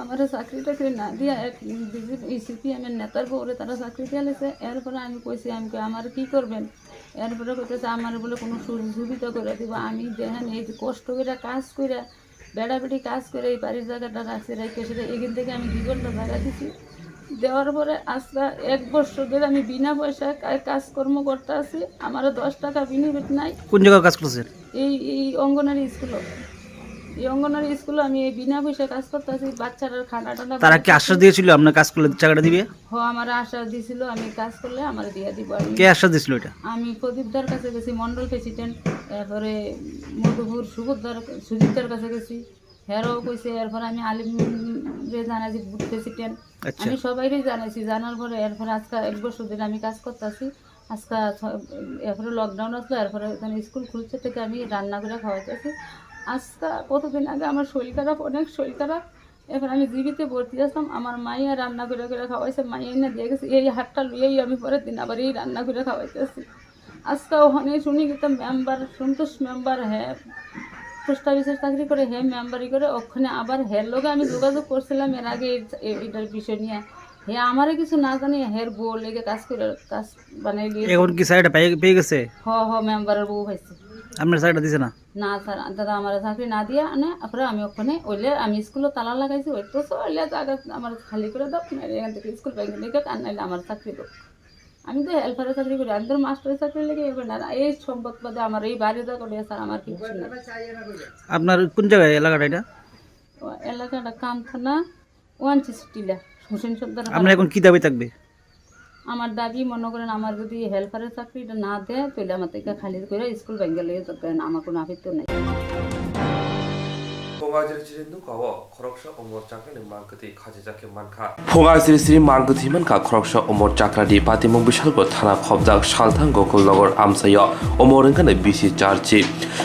আমার চাকরি টাকরি না দিয়া এক বিজেপি সিপিএম এর নেতার বউরে তারা চাকরি দিয়ে লেছে। এরপরে আমি কইছি, আমি কই, "আমার কি করবেন?" এরপরে কইতেছে, "আমার বলে কোনো সুযোগ সুবিধা করে দিব।" আমি দেখেন এই যে কষ্ট করে কাজ করে, বেড়াবেড়ি কাজ করে এই বাড়ির জায়গাটা রাখছি, রেখে সেটা এখান থেকে আমি দুই ঘন্টা জায়গা দিছি। দেওয়ার পরে আজকে এক বছর ধরে আমি বিনা পয়সায় কা-, কাজকর্ম করতে আছি। আমারও দশ টাকা বেনিফিট নাই। কোন জায়গায় কাজ করছেন? এই, এই অঙ্গনারী স্কুলে। এই অঙ্গনারী স্কুলে আমি এই বিনা পয়সায় কাজ করতে আছি। বাচ্চারা খানা টানা তারা কি আশ্বাস দিয়েছিল আপনার কাজ করলে টাকাটা দিবে? হ, আমার আশ্বাস দিছিল, আমি কাজ করলে আমার দিয়ে দিব। আমি কে আশ্বাস দিছিল এটা? আমি প্রদীপ দার কাছে গেছি, মন্ডল প্রেসিডেন্ট, এরপরে মধুপুর সুবোধ দার, সুজিত দার কাছে গেছি। হেরাও কইছে, এরপর আমি আলিম রে জানাইছি বুথ প্রেসিডেন্ট। আচ্ছা। আমি সবাইরে জানাইছি, জানার পরে এরপর আজকে এক বছর ধরে আমি কাজ করতেছি। আজকে ছ-, এরপরে লকডাউন আসলো, এরপরে এখানে স্কুল খুলছে থেকে আমি রান্না করে খাওয়াইতেছি। আজকে কতদিন আগে আমার শরীর খারাপ, অনেক শরীর খারাপ, এরপর আমি জিবিতে ভর্তি আসলাম, আমার মাইয়া রান্না করে করে খাওয়াইছে, মাইয়া এনে দিয়ে গেছে, এই হাতটা লইয়াই আমি পরের দিন আবার এই রান্না করে খাওয়াইতেছি। আজকে ওখানে শুনি কিন্তু মেম্বার, সন্তোষ মেম্বার, হ্যাঁ, পোস্ট অফিসের চাকরি করে, হ্যাঁ, মেম্বারি করে। ওখানে আবার হ্যার লগে আমি যোগাযোগ করছিলাম এর আগে এই, এই, এটার বিষয় নিয়ে। হ্যাঁ, আমারে কিছু না জানিয়ে হ্যার বউ লেগে কাজ করে, কাজ বানাই দিয়ে। এখন কি চাকরিটা পেয়ে, পেয়ে গেছে? হ, হ, মেম্বারের বউ পাইছে। আপনার চাকরিটা দিছে না? না স্যার, দাদা আমার চাকরি না দিয়া, মানে, তারপরে আমি ওখানে ওইলে আমি স্কুলে তালা লাগাইছি, ওই তো ওইলে জায়গা আমার খালি করে দাও, নাইলে এখান থেকে স্কুল ব্যাংক থেকে আর নাইলে আমার চাকরি দাও। আমি তো হেল্পারের চাকরি করি, আমি তো মাস্টারের চাকরি লেগে এবার না, এই সম্পদ বাদে আমার এই বাড়ি যা করে স্যার, আমার কিছু নেই। আপনার কোন জায়গায় এলাকাটা এটা? ও এলাকাটা কামথানা, ওয়ান সিক্সটি টিলা। হোসেন সর্দার আপনার এখন কি দাবি থাকবে? আমার দাবি, মনে করেন, আমার যদি হেল্পারের চাকরিটা না দেয়, তাহলে আমার থেকে খালি করে স্কুল ভেঙে লইয়া যাবে, কারণ আমার কোনো আপত্তি নাই। Phunga jiri jiri nukao khoroksa umor chakrani mangkwtwi khachijakhe mankha. Phunga jiri jiri mangkwtwi mankha khoroksa umor chakrani. Patimung Bishalgarh thana khobjak Salthang Gokul Nagar amchaio umor wngkhano bisi charchi.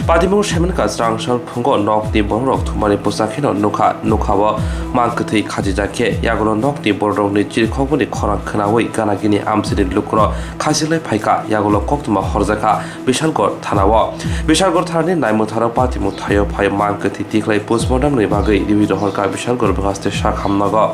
Patimung saimankha chwrangsal phungo nokni bororok thumani bwsa kheno nukha, nukhao mangkwtwi khachijakhe yagulo nokni bororokni chirikhokmani khorang khwnawi gana gini amchaini lukurok khachilai phaikha, yagulo koktwma horjakha Bishalgarh thanao. Bishalgarh thanani naimwtharo patimung thaio phai mangkwtwi tikhlai postmortemni bagwi riwi rohorkha Bishalgarh bwkhaste sak hamnago.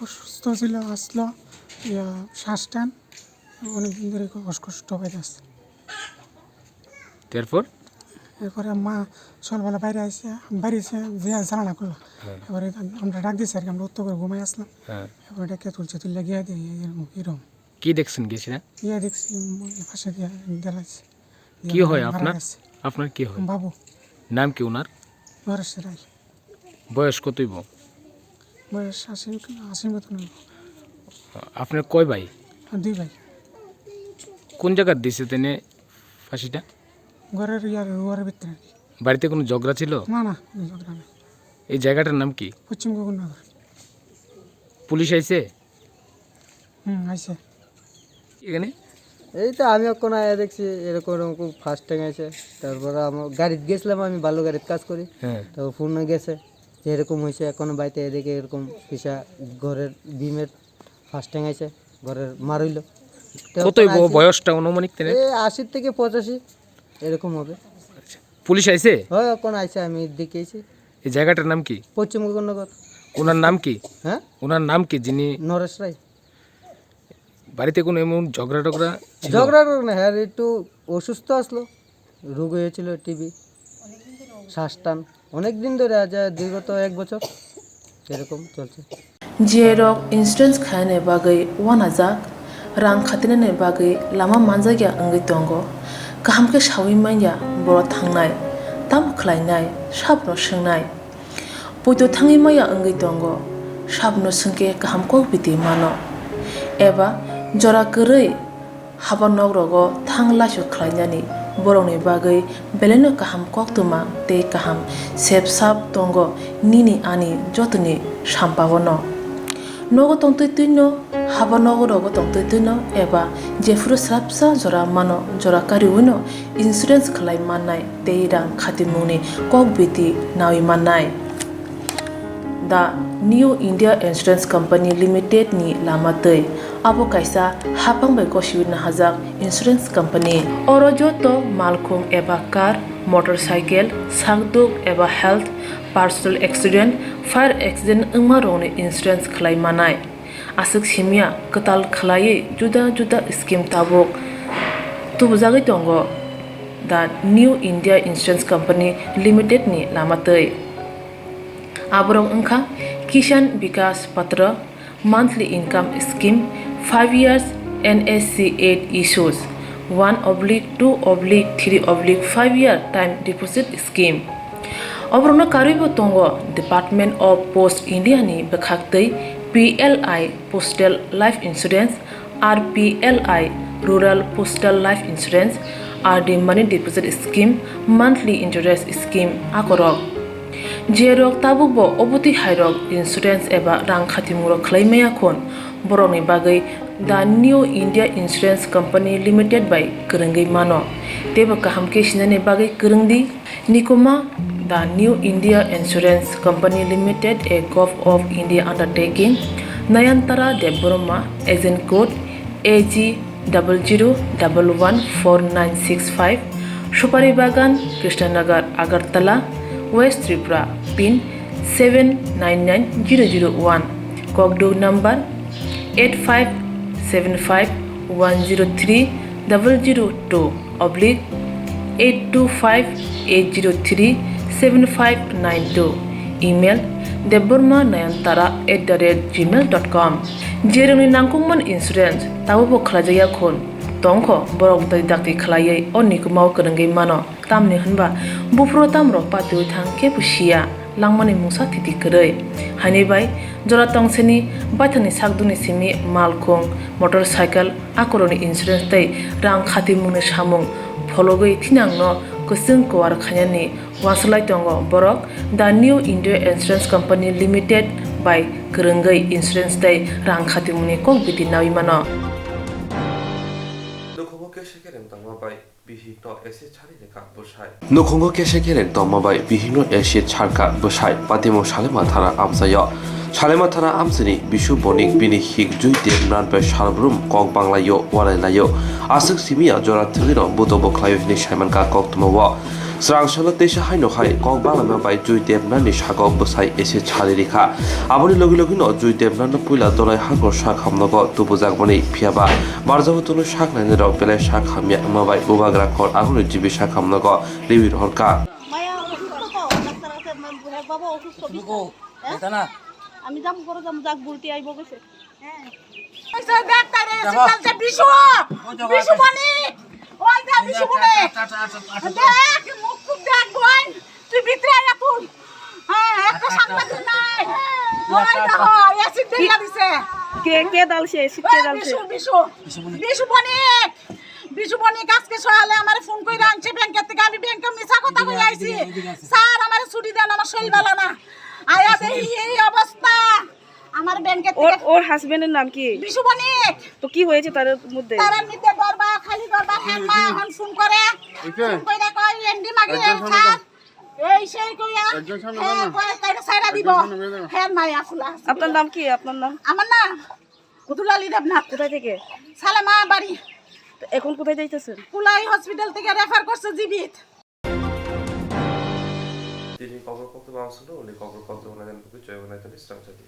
অসুস্থ ছিল, আসলো, ইয়া, শ্বাস টান, অনেকদিন ধরে খুব অস্কষ্ট হয়ে যাচ্ছে। এরপর? এরপরে মা সকালবেলা বাইরে আসে, বাইরে এসে যে জ্বালানা করলো। হ্যাঁ। এবারে আমরা ডাক দিয়েছি আর কি, আমরা উত্তর করে ঘুমাই আসলাম। হ্যাঁ। এরপরে ডেকে তুলছে, তুললে গিয়ে দিয়ে এরকম, এরকম। কি দেখছেন গেছিলেন? ইয়ে দেখছি, উম, পাশে দিয়ে দেলাইছে। কি হয় আপনার? আপনার কি হয়? বাবু। নাম কি ওনার? নরেশ রায়। বয়স কতই বো? বয়স আশি, আশি মতন হইব। আপনার কয় ভাই? আর দুই ভাই। কোন জায়গার দিছে তেনে ফাঁসিটা? ঘরের ইয়ার, ঘরের ভিতরে আর কি। বাড়িতে কোনো ঝগড়া ছিল? না, না, কোনো ঝগড়া নেই। এই জায়গাটার নাম কি? পশ্চিম গগননগর। পুলিশ আইছে? হুম, আইছে। এখানে? এই তো আমি এখন আয়া দেখছি এরকম এরকম ফার্স্ট টাইম আইছে। তারপরে আমার গাড়িত গেছিলাম, আমি বালু গাড়িত কাজ করি। হ্যাঁ। তো ফোন গেছে যে এরকম হয়েছে, এখন বাড়িতে এদিকে এরকম পিসা ঘরের বিমের ফার্স্ট টাইম আইছে, ঘরের মারইলো। তো কতই এখন ব-, আইছে। বয়সটা অনুমানিক তেনে? এ, আশি থেকে পঁচাশি এরকম হবে। আচ্ছা। পুলিশ আইছে? হয়, এখন আইছে, আমি দেখে আইছি। এই জায়গাটার নাম কি? পশ্চিম গগননগর। ওনার নাম কি? হ্যাঁ? ওনার নাম কি যিনি? নরেশ রায়। বাড়িতে কোনো এমন ঝগড়া টগড়া ছিল? ঝগড়া টগড়া না, হ্যাঁ, একটু অসুস্থ আসলো, রোগ হয়েছিল টিবি, শ্বাস টান, অনেক দিন ধরে, আজ বিগত এক বছর এরকম চলছে। Jerok insurance khainani bagwi uanajak, rang khatinani bagwi lama manjakya wngwi tongo. Kaham khe saui manya borok thangnai, tamo khlainai, sabono swngnai. Poito thangwi maya wngwi tongo, sabono swngkhe kaham kok biti mano. Eba jora kwrwi haba nok rogo thang laisu khlainani borokni bagwi belaino kaham koktwma tei kaham sep sap tongo nini ani jotoni sampaono. Nogo tongtwi twino, haba nogo rogo tongtwi twino eba jephuru swrapsa jora mano, jora kariwino insurance khlai mannai tei rang khatimungni kok biti nawi mannai. The New India Insurance Company Limited ni lama twi. Abo kaisa haphang bai gosiwi nahajak insurance company. Oro joto malkhung eba car, motorcycle, sakduk eba health, personal accident, fire accident wngma rokni insurance khlai manai. Aswk simya kwtal khlaiwi juda juda scheme tabuk tubujagwi tongo the New India Insurance Company Limited ni lama twi. Aborok wngkha Kisan Vikas Patra, monthly income scheme, five years N S C eight issues, one oblique two oblique three oblique five year time deposit scheme. Oborokno karwibo tongo Department of Post India ni bwkhaktwi P L I Postal Life Insurance, R P L I Rural Postal Life Insurance, R D Money Deposit Scheme, Monthly Interest Scheme akorok. Jerok tabukbo obotwi hairok insurance eba rang khatimungrok khlai maya khun, borokni bagwi The New India Insurance Company Limited bai kwrwngwi mano. Teibo kaham khe sinani bagwi kwrwng di. Nikuma, The New India Insurance Company Limited, a Govt of India undertaking, Nayantara Debbarma, agent code A G double zero double one four nine six five, Supari Bagan, Krishnanagar, Agartala, West Tripura, pin seven nine nine zero zero one, Kokduk number eight five seven five one zero three double zero two oblique eight two five eight zero three seven five nine two, email Debbarma Nayantara at the rate gmail dot com. Jerwngni nangkukmani insurance, tabukbo khlaijakya khun. Tongkho, borok dakti dakti khlaiwi o nikumao kwrwngwi mano. Tamni hwnba, buphuru tamrok patiwi thang kebo siya, langmani mungsa thiti kwrwi. Haini bai, jora tongseni baithangni sakdukni simi malkhung, motorcycle, akorokni insurance tei rang khatimungni samung phologwi thinangno kwchwng kuar khainani uansuk lai tongo borok. The New India Insurance Company Limited bai kwrwngwi insurance tei rang khatimungni kok biti naui mano. Nukhungo kesa kereng tongma bai bihikno acid sari rikha bwsai. Nukhungo kesa kereng tongma bai bihikno acid sarkha bwsai, Patimung Salema thana amchaio. Salema thana amchaini Bisu Bonik bini hik Jui Debnan bai salbrum kok banglaio, uanai laio. Aswk simiya jora thwgwino buto bwkhlaio hinwi saimankha koktwmao. Swrang salo teisa haino hai kok banglaima bai Jui Debnani sago bwsai acid sari rikha. Aboni logi logino Jui Debnano puila Dolai Hangkor sak hamnogo tubujakmani, phiyaba barjabo tolo sak nainai rok belai sak hamya wngma bai bubagra khor agoni jibi sak hamnogo riwi rohorkha. মায়া অসুস্থ তো, ডাক্তার আছে, মা-, বুড়া বাবা অসুস্থ, তুমি বিছনা। কো? হ্যাঁ? এটা না? আমি যাম, করে যাম, যাক, বুলটি আইব গেছে। হ্যাঁ। এই যে দেখ, তারে দেখো। সিগন্যাল যে বিশু, ওই দেখো, বিশু আছে। বণিক, ওই যে এই বিশু দেখ, বণিক। আচ্ছা, আচ্ছা, আচ্ছা, আচ্ছা। দেখ, মুখ টুক দেখ, বোন, তুই ভিতরে আয় এখন। হ্যাঁ, একটা আচ্ছা, আচ্ছা। সাংবাদিক নাই। ওই আচ্ছা, আচ্ছা। দেখো, অ্যাসিড ঢেলা দিছে। কে, কে ডালছে? অ্যাসিড কে ওই ডালছে? বিশু, বিশু। বিশু বণিক। বিশু বণিক। বিশু বণিক আজকে সকালে আমারে ফোন কইরা আনছে ব্যাংকের থেকে, আমি ব্যাংকে মিছা কথা কই আইছি। এদিকে, এদিকে আছে। স্যার, আমারে ছুটি দেন, আমার শরীর ভালো না। আয়া দেখি এই অবস্থা, আমার ব্যাংকের ওর, থেকে। ওর হাজবেন্ডের নাম কি? বিশু বণিক। তো কি হয়েছে তাদের মধ্যে? তারার মধ্যে দরবার, খালি দরবার, হ্যাঁ, মা এখন ফোন করে। ওকে। ফোন কইরা কয়, "এমডি মাগে একজন সামনে স্যার।" যাও। এই সেই কইয়া, একজন সামনে হ্যাঁ, যাও না। কয়, "তাইরে ছাইড়া দিব।" একজন সামনে যাও। হ্যাঁ, মায়া খোলা আছে। আপনার নাম কি? আপনার নাম? আমার নাম? দুলালী দেবনাথ। কোথায় থেকে? সালেমা বাড়ি। তো এখন কোথায় যাইতেছেন? কুলাই হসপিটাল থেকে রেফার করছে জিবিত। Tini kokborok koktwma ang swngo, uni kokborok koktwma nai nani bagwi joyabanaitani srang chadi.